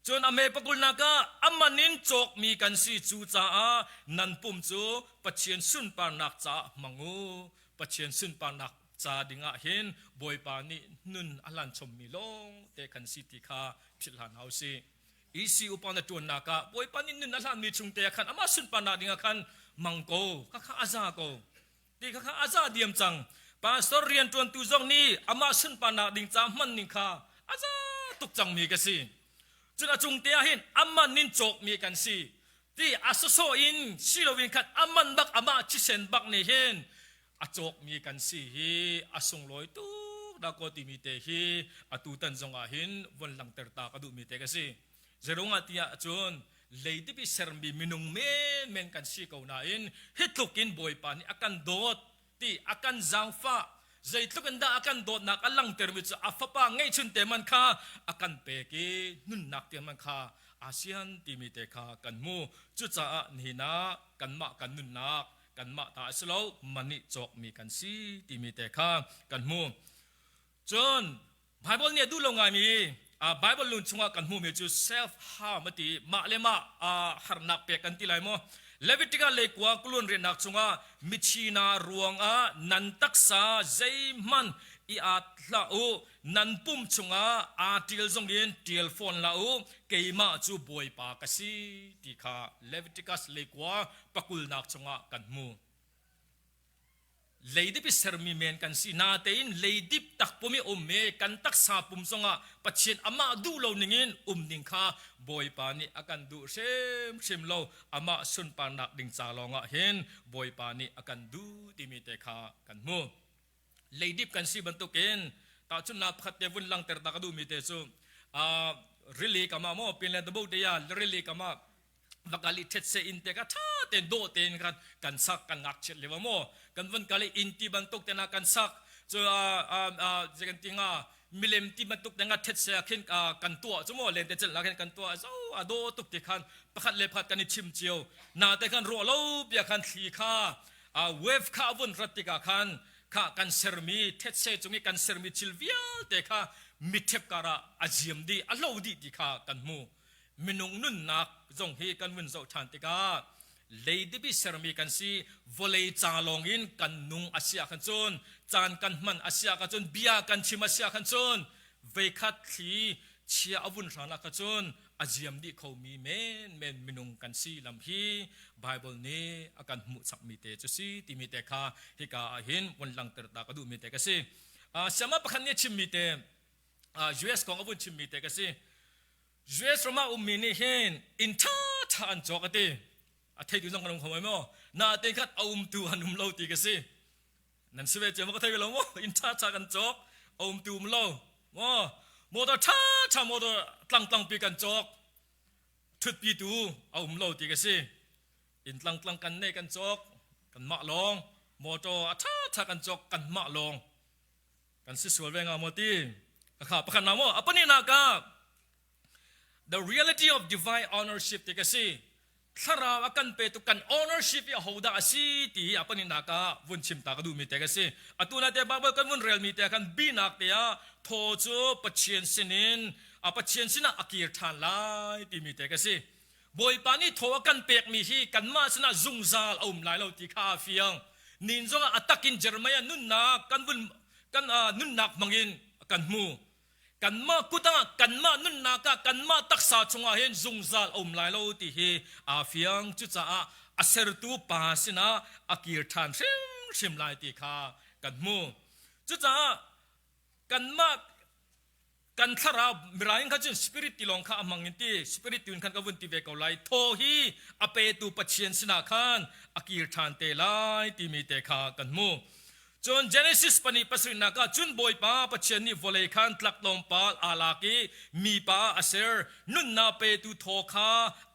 Cun a me pakulnak ah a man in cawkmi kan si cu caah nan pum cu Pathian sunparnak caah hmang u. Pathian sunparnak ca dingah hin Bawipa nih nun a hlan chommi lawng te kan si ti kha philh hlah hna usih. EC upa na ṭuannak ah Bawipa nih nun a hlanmi chung te ah khan amah sunparnak dingah khan mang ko, khakha a za ko. Ti kha kha a za diam cang. Pastor rianṭuantu zong nih amah sunparnak ding ca hman ning kha a za tuk cangmi ka si. Cun a cung te ah hin aman in cawkmi kan si. Ti a sawsawh in si loin khan aman bak amah thisen bak nih hin a cawkmi kan si hi a sunglawi tuk dah kaw timi te hi atu tan zong ah hin von langhter ta ka duhmi te ka si. Zeruangah tiah cun leidip i sermi minung menmen kan si ko nain hi tluk in Bawipa nih a kan dawt ti a kan zaangfah zeitluk in dah a kan dawtnak a langhtermi cu a fapa ngeihchun te man kha a kan pek i nunnak tiang man kha ASEAN timi te kha kan hmu cucaah nihin ah kanmah kan nunnak kanmah ta a si lo man nih cawkmi kan si timi te kha kan hmu cun Bible nih a duh lo ngaimi Bible lung chungah kan hmuhmi cu self harm a ti mah le mah harnak pek kan ti lai maw Leviticus leikua kulun riannak chungah michina ruangah nan taksa zeihmanh i at hlah u nan pum chungah aa ṭil zong in ṭial fawn hlah u keimah cu Bawipa ka si ti kha Leviticus leikua pakulnak chungah kan hmu. Leidip i sermi men kan si natein leidip takpum i um i kan taksa pum zongah Pathian amah duh lo ningin um ding kha Bawipa nih a kan duh hrimhrim lo amah sunparnak ding ca lawngah hin Bawipa nih a kan duh timi te kha kan hmu. Leidip kan si bantukin tahchunhnak pakhat te vun langter ta ka duhmi te cu rili kam ah maw pinle dabo te ya rili kam ah vakal i thetse in te ka tha ten do ten kan kan sak kan ngak chet lewa mo kan van kal i in ti bantuk te na kan sak chu a a je kan tinga milem ti bantuk te nga thetse khin kan tua chu mo len te chel la khin kan tua zo a do tuk ti khan pakhat le pakhat kan i chim chiu na te khan ro lo bia khan thli kha a wave kha vun rat tikah khan kha kan sermi thetse cung i kan sermi thil vialte kha mithep karah a ziam dih a hlo dih ti kha kan hmu Minung nunnak zong hi kan vun zoh ṭhan tikah leidip i sermi kan si vawlei ca lawngin kan nung a si ahkhan cun caan kan hman a si ahkhan cun bia kan chim a si ahkhan cun veikhat thli chia a vun hran ahkhan cun a ziam dih khomi menmen minung kan si lam hi Bible nih a kan hmuh chapmi te cu si timi te kha hika ah hin vun langhter ta ka duhmi te ka si. Siama pakhat nih a chimmi te US kong a vun chimmi te ka si. US ram ah ummi nih hin inn ṭhaṭha an cawk a ti. A theitu zong kan um kho mai maw? Natein khat a umtu an um lo ti ka si. Nan si ve cio maw ka thei lo maw? Inn ṭhaṭha kan cawk, a umtu um lo. Maw? Motor ṭhaṭha motor tlangtlangpi kan cawk, ṭhutpitu a um lo ti ka si. Inn tlangtlang kan nei kan cawk, kanmah lawng. Motor a ṭhaṭha kan cawk, kanmah lawng. Kan si sual ve nga maw ti? Kha pakhat na maw? A pahnihnak ah the reality of divine ownership ti ka si. Thlarau a kan petu kan ownership hi ahodah a si ti hi a pahnihnak ah vun chim ta ka duhmi te ka si. Atu na te Bible kan vun relmi te khan binak te ah thaw cu Pathian sinin a Pathian sinah a kir ṭhan lai timi te ka si. Bawipa nih thaw a kan pekmi hi kanmah sinah zungzal a um lai lo ti kha a fiang. Nin zongah a takin Jeremiah nunnak kan vun kan nunnak hmangin kan hmu. Kanmah kut ah kanmah nunnak ah kanmah taksa chungah hin zungzal a um lai lo ti hi aa fiang. Cucaah a sertu pa sinah a kir ṭhan hrimhrim lai ti kha kan hmu. Cucaah kanmah kan thlarau mirang kha cun spirit ti lawng kha a hmang in ti spirit tu in khan ka vun ti ve ko lai thaw hi a petu Pathian sinah khan a kir ṭhan te lai timi te kha kan hmu. Cun Genesis pahnih pasarihnak ah cun Bawipa Pathian nih vawlei khan tlak tlawmpal aa lak i mipa a ser. Nunnak petu thaw kha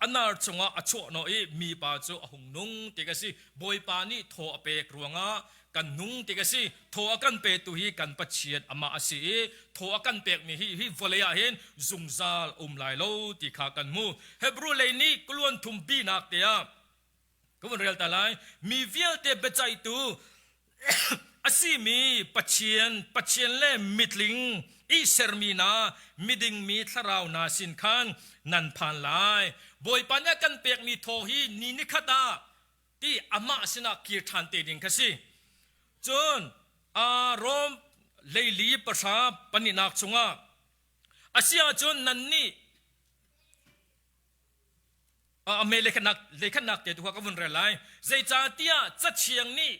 a nar chungah a chuahhnawh i mipa cu a hung nung ti ka si. Bawipa nih thaw a pek ruangah kan nung ti ka si. Thaw a kan petu hi kan Pathian amah a si i thaw a kan pekmi hi hi vawlei ah hin zungzal um lai lo ti kha kan hmu. Hebrew lei nih kuluan thum binak te ah Ka vun rel ta lai. Mi vialte biaceihtu a simi Pathian, Pathian le mitling i sermi na miding mi thlarau hna sin khan nan phan lai. Bawipa nih a kan pekmi thaw hi ni nikhat ah ti amah sinah kir ṭhan te ding kha si. Cun Rom leili pahra pahnihnak chungah a si ahcun nannih A me lekhanak lekhanak te tu kha ka vun rel lai. Zeicahtiah cathiang nih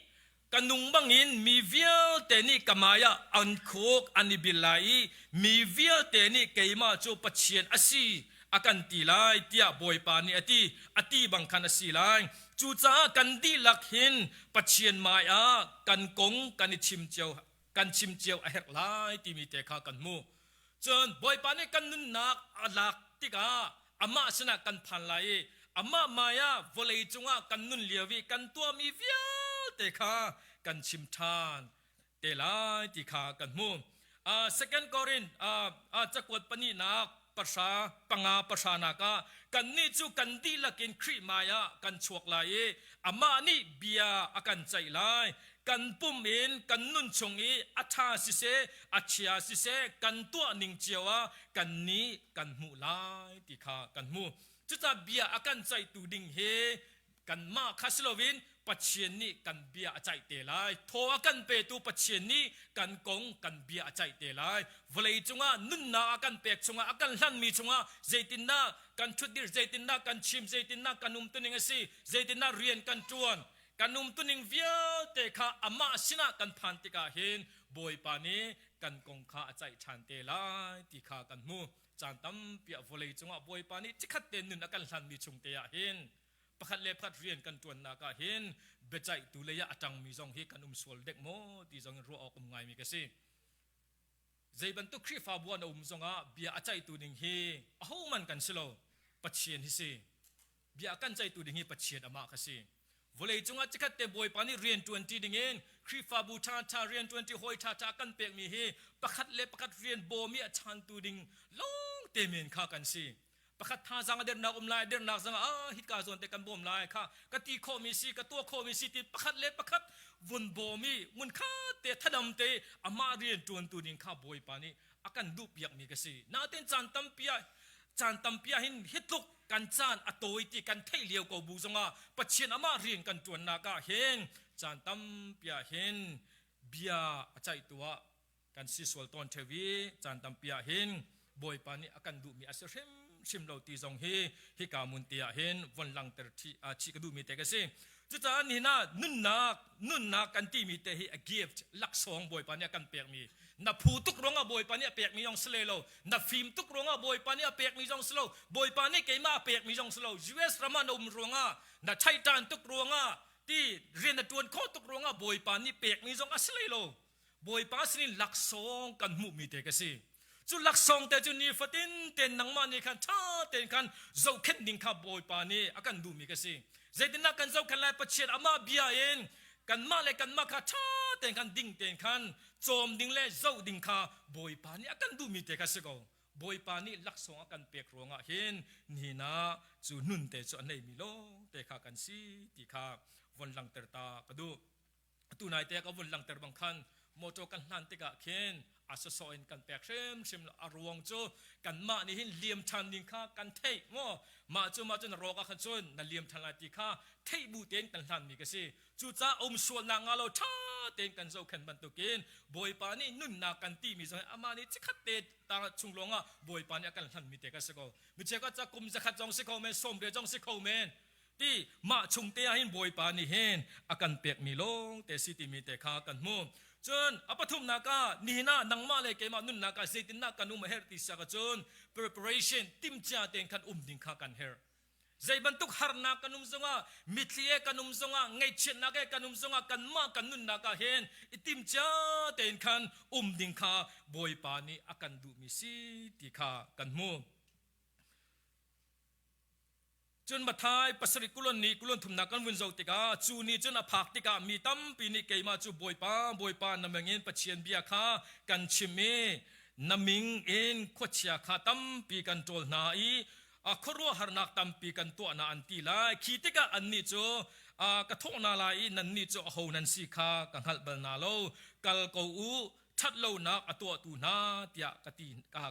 ka nung bangin mi vialte nih ka hmai ah an khuk an i bil lai i mi vialte nih keimah cu Pathian a si a kan ti lai tiah Bawipa nih a ti. A ti bang khan a si lai. Cucaah kan dihlak hin Pathian hmai ah kan kong kan i chim cio kan chim cio a herh lai timi te kha kan hmu. Cun Bawipa nih kan nunnak a lak tikah amah sinah kan phan lai i amah hmai ah vawlei cungah kan nun lio i kan tuahmi vialte kha kan chim ṭhan te lai ti kha kan hmu. Uh, Second Korin uh, uh, cakuat pahnihnak pahra panga pahra nak ah kannih cu kan dihlak in Khrih hmai ah kan chuak lai i amah nih bia a kan ceih lai. Kan pum in kan nun chung i a ṭha siseh a chia siseh kan tuah ning cio ah kan nih kan hmuh lai ti kha kan hmu. Cucaah bia a kan ceihtu ding hi kanmah kha si loin Pathian nih kan bia a ceih te lai. Thaw a kan petu Pathian nih kan kong kan bia a ceih te lai. Vawlei cungah nunnak a kan pek chungah a kan hlanmi chungah zeitindah kan ṭhutdir, zeitindah kan chim, zeitindah kan umtuning a si, zeitindah rian kan ṭuan, kan umtuning vialte kha amah sinah kan phan tikah hin Bawipa nih kan kong kha a ceih ṭhan te lai ti kha kan hmu. Caan tampi ah vawlei cungah Bawipa nih chikkhat te nun a kan hlanmi chung te ah hin pakhat le pakhat rian kan ṭuannak ah hin biaceihtu lei ah a ṭangmi zong hi kan um sual dek maw ti zong in ruah awk um ngaimi ka si. Zei bantuk Khrihfabu ah na um zongah bia a ceihtu ding hi ahohmanh kan si lo, Pathian hi si. Bia a kan ceihtu ding hi Pathian amah kha si. Vawlei cungah chikkhat te Bawipa nih rian ṭuanṭi dingin Khrihfabu ṭhaṭha rian ṭuanṭi hawi ṭhaṭha kan pekmi hi pakhat le pakhat rian bawm i a chantu ding lawng te men kha kan si. Pakhat thazaang a dernak um lai, dernak zang ah hika zawn te kan bawm lai kha ka ti khawhmi si, ka tuah khawhmi si ti pakhat le pakhat vun bawm i hmunkhat te thadam te amah rian ṭuantu ding kha Bawipa nih a kan duhpiakmi ka si. Nain caan tampi ah caan tampi ah hin hi tluk kan caan a tawi ti kan theih lio ko bu zongah Pathian amah rian kan ṭuannak ah hin caan tampi ah hin bia a ceihtu ah kan si sual tawn ṭheo i caan tampi ah hin Bawipa nih a kan duhmi a si hrimhrim lo ti zong hi hika mun te ah hin von langter chih ka duhmi te ka si. Cucaah nihin ah nunnak nunnak kan timi te hi a gift laksawng Bawipa nih a kan pekmi na phu tuk ruangah Bawipa nih a pekmi zong si le lo na fim tuk ruangah Bawipa nih a pekmi zong si lo Bawipa nih keimah a pekmi zong si lo US ram ah na um ruangah na chaitan tuk ruangah ti rian na tuan khawh tuk ruangah Bawipa nih pekmi zong a si lei lo Bawipa sinin laksawng kan hmuhmi te ka si. Cu laksawng te cu nifatin ten nangmah nih khan ṭha tein khan zohkhenh ding kha Bawipa nih a kan duhmi ka si. Zeitindah kan zohkhenh lai Pathian amah bia in kanmah le kanmah kha ṭha tein khan ding tein khan cawm ding le zoh ding kha Bawipa nih a kan duhmi te kha si ko. Bawipa nih laksawng a kan pek ruangah hin nihin ah cu nun te cu a neimi lawng te kha kan si ti kha von langhter ta ka duh. Atu nai te ka vun langter bang khan motor kan hlan tikah khin A sawsawh in kan pek hrimhrim lo. A ruang cu kanmah nih hin liam ṭhan ding kha kan theih maw? Mah cu mah cu na rawk ah khan cun na liam ṭhan lai ti kha theih bu tein kan hlanmi ka si. Cucaah um sualnak nga lo ṭha tein kan zohkhenh bantukin Bawipa nih nunnak kan timi zong hi amah nih chikkhat te ta chung lawngah Bawipa nih a kan hlanmi te ka si ko. Mi cheukhat ca kum zakhat zong si kho men, sawmriat zong si kho men. Ti mah chung te ah hin Bawipa nih hin a kan pekmi lawng te si timi te kha kan hmu. Cun a pathumnak ah nihin ah nangmah le keimah nunnak ah zeitindah kan um a herh ti siak ahcun preparation timhcia tein khan um ding kha kan herh. Zei bantuk harnak kan um zongah, mitthli he kan um zongah, ngaihchiatnak he kan um zongah, kanmah kan nunnak ah hin i timhcia tein khan um ding kha Bawipa nih a kan duhmi si ti kha kan hmu. Cun Matthai pasarih kulon nih kulon thumnak kan vun zoh tikah cu ni cun a phak tikah mi tampi nih keimah cu Bawipa, Bawipa na meng in Pathian bia kha kan chim i na ming in khuachia kha tampi kan ṭawl hna i a khuaruahharnak tampi kan tuah na an ti lai. Khi tikah annih cu ka thawh hna lai i nannih cu aho nan si kha ka hngalh bal hna lo. Kal ko u, ṭhatlonak a tuahtu hna tiah ka ti,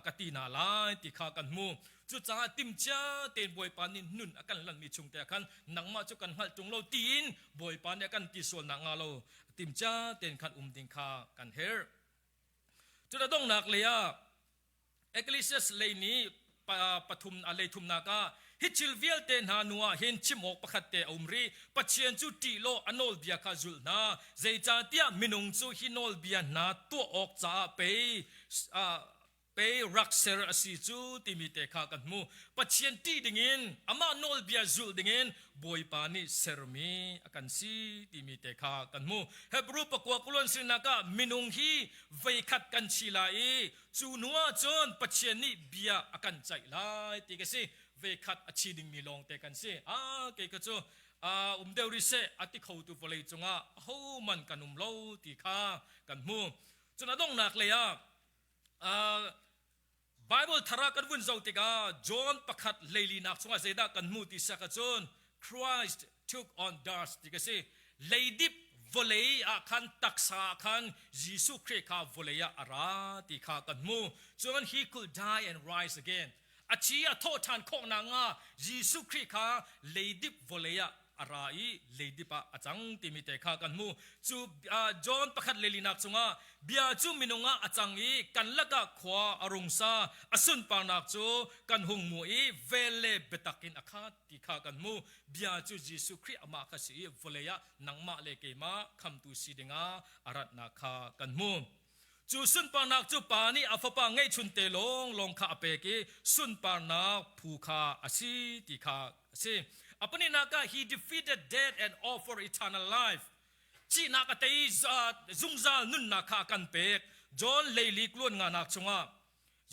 ka ti hna lai ti kha kan hmu. Cucaah timhcia tein Bawipa nih nun a kan lanhmi chung te ah khan nangmah cu kan hngalh ṭung lo tiin Bawipa nih a kan ti sualnak hnga lo timhcia tein khan um ding kha kan herh. Cun a donghnak lei ah Ecclesiastes lei nih pathum a lei thumnak ah hi thil vialte hna nu ah hin chim awk pakhat te a um rih Pathian cu ṭih law a nawlbia kha zul hna zeicahtiah minung cu hi nawlbia hna tuah awk caah pei pei rak ser a si cu timi te kha kan hmu Pathian ṭih dingin amah nawlbia zulh dingin Bawipa nih sermi a kan si timi te kha kan hmu Hebrew pakua kulon sinak ah minung hi veikhat kan chi lai i Cu hnu ah cun Pathian nih bia a kan ceih lai ti ka si. Veikhat a chi dingmi lawngte kan si. Ah, kei ka cu um deuh rih seh a ti khotu vawlei cungah ahohmanh kan um lo ti kha kan hmu. Cun a donghnak lei ah Bible thar ah kan vun zoh tikah John pakhat hleilinak chungah zeidah kan hmu ti siak ahcun Christ took on dust ti ka si. Leidip vawlei ah khan taksa ah khan Jesuh Khrih kha vawlei ah a ra ti kha kan hmu. Cun he could die and rise again. A thi a thawh ṭhan khawh nakhnga Jesuh Khrih kha leidip vawlei ah a ra i leidip ah a cang timi te kha kan hmu. Cu John pakhat le linak chungah bia cu minung ah a cang i kan lakah khua a rung sa a sunparnak cu kan hung mu i vel le biatak in a khat ti kha kan hmu. Bia cu Jesuh Khrih amah kha si i vawlei ah nangmah le keimah khamtu si dingah a ratnak kha kan hmu. Cu sunparnak cu Pa nih a Fapa ngeihchunte lawnglawng kha a pek i sunparnak phu kha a si ti kha a si. A pahnihnak ah he defeated death and offered eternal life. Thihnak a tei zungzal nunnak kha a kan pek. John leili kluan nganak chungah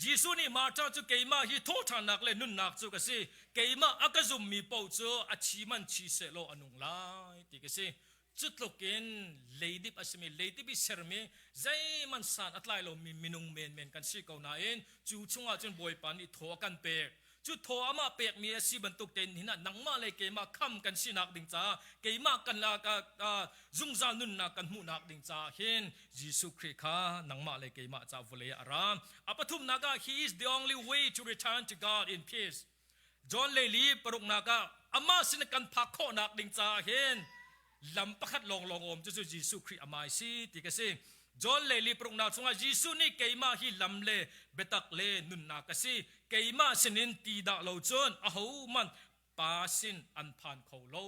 Jesuh nih Martha cu keimah hi thawhṭhannak le nunnak cu ka si. Keimah a ka zummi paoh cu a thi man thi sehlaw a nung lai ti ka si. Cutluk in leidip a simi leidip i sermi zeihmanh san a tlai lomi minung menmen kan si ko nain cu chungah cun Bawipa nih thaw a kan pek. Cu thaw amah pekmi a si bantuk tein nihin ah nangmah le keimah kham kan sinak ding caah keimah kan zungzal nunnak kan hmuhnak ding caah hin Jesuh Khrih kha nangmah le keimah caah vawlei ah a ra. A pathumnak ah he is the only way to return to God in peace. John leili paruknak ah amah sin kan phak khawhnak ding caah hin lam pakhat lawnglawng a um cucu Jesuh Khrih amai si ti ka si. John leili paruknak chungah Jesuh nih keimah hi lam le biatak le nunnak ka si. Keimah sinin ti dah lo cun ahohmanh Pa sin an phan kho lo.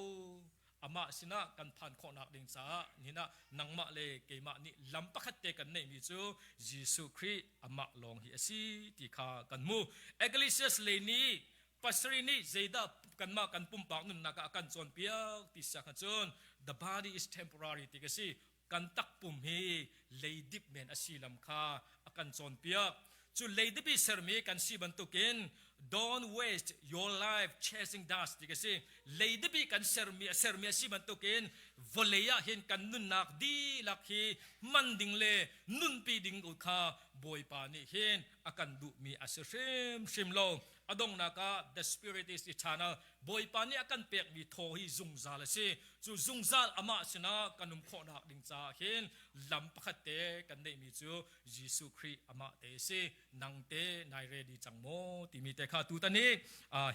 Amah sinah kan phan khawhnak ding caah nihin ah nangmah le keimah nih lam pakhat te kan neihmi cu Jesuh Khrih amah lawng hi a si ti kha kan hmu. Ecclesiastes lei nih pasari nih zeidah kanmah kan pumpak nunnak ah a kan cawnpiak ti siak cun the body is temporary ti ka si. Kan takpum hi leidip men a si lam kha a kan cawnpiak. Cu leidip i sermi kan si bantukin don't waste your life chasing dust ti ka si. Leidip i kan sermi a sermi a si bantukin vawlei ah hin kan nunnak dihlak hi hman ding le nunpi ding kha Bawipa nih hin a kan duhmi a si hrimhrim lo. A donghnak ah the spirit is eternal. Bawipa nih a kan pekmi thaw hi zungzal a si. Cu zungzal amah sinah kan um khawhnak ding caah hin lam pakhat te kan neihmi cu Jesuh Khrih amah te a si. Nang te nai ready cang maw timi te kha tutan hi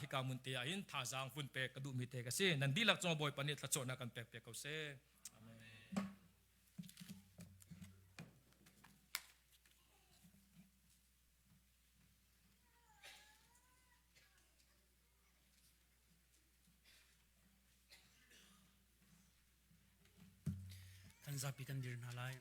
hika mun te ah hin thazaang vun pek ka duhmi te ka si. Nan dihlak cung Bawipa nih thluachuahnak kan pek piak ko seh. Amen. Kan zapi kan dir hna lai.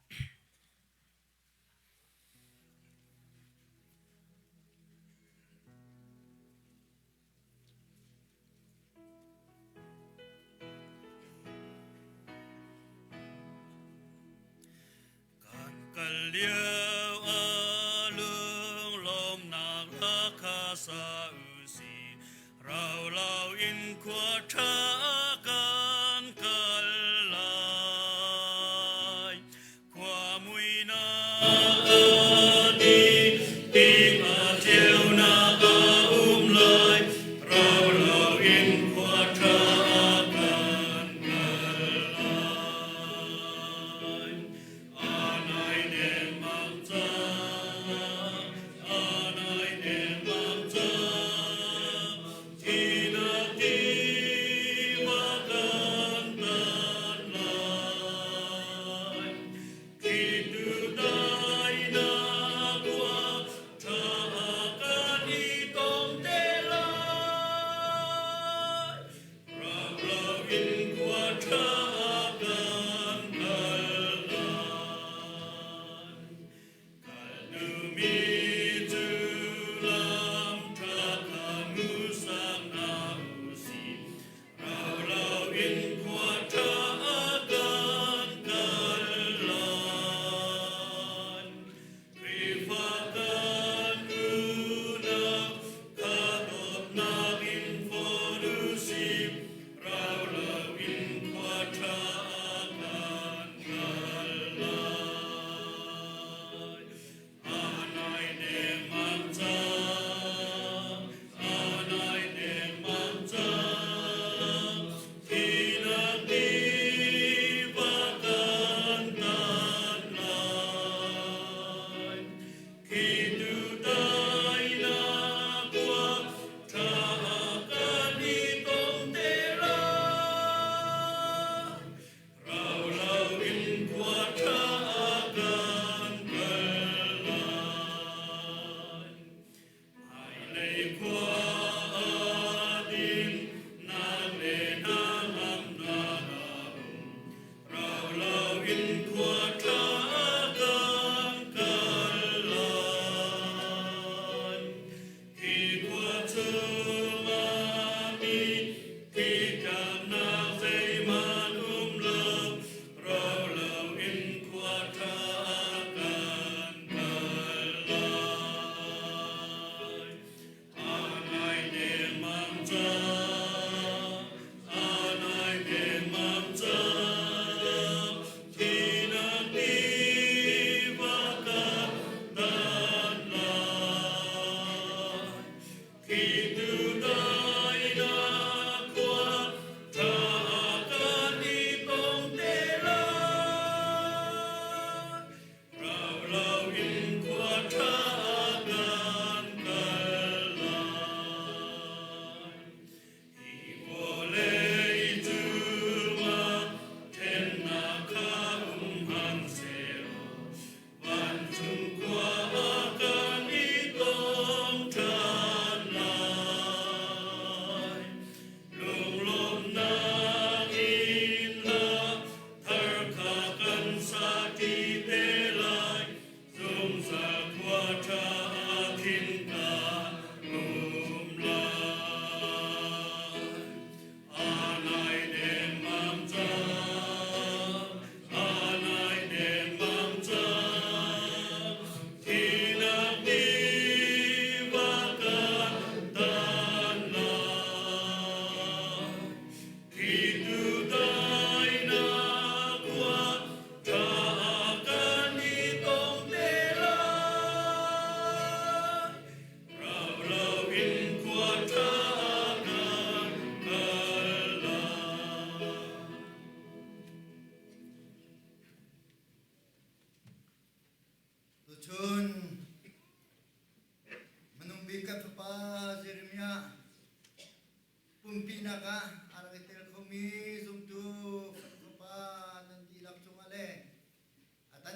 Kan kal lio ah lunglawmnak hla kha sa u si. Rau lo in khua ṭha kan kal lai. Khua muinak a dih tikah ceunak a um lai. Rau lo in khua ṭha kan kal lai.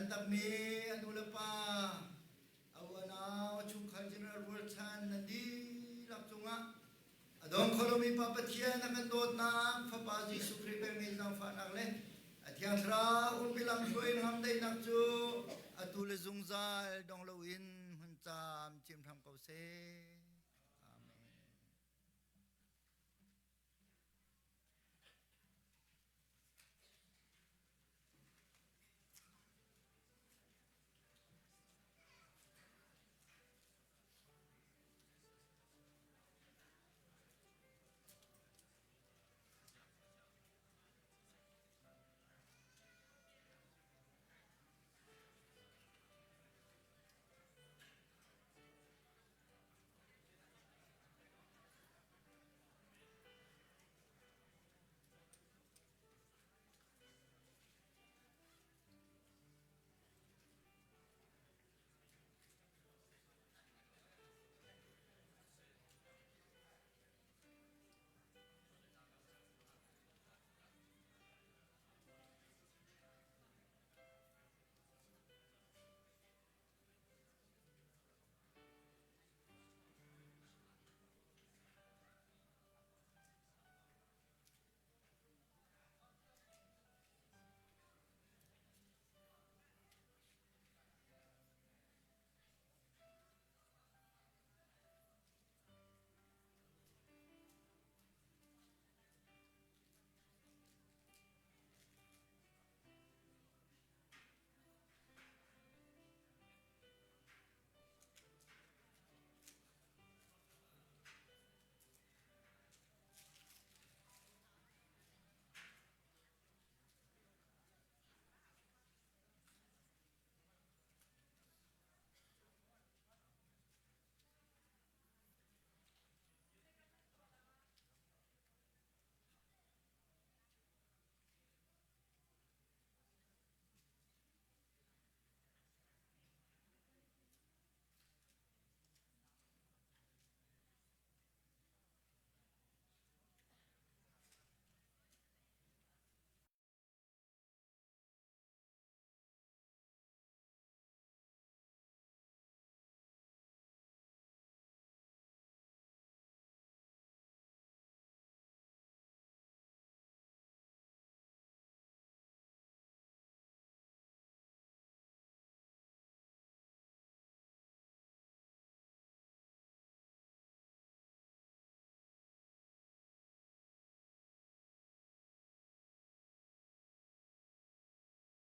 Tantakmi a nu le pa, a u a nau, a chungkhar general rualchan nan dihlak cungah a dong kho lomi Pa Pathian a kan dawtnak, Fapa Jesuh Khrih pekmi zaangfahnak le a Thiang Thlarau umpi lamhruai in hamdaihnak cu atu le zungzal dong loin hmun caam cim hram ko seh.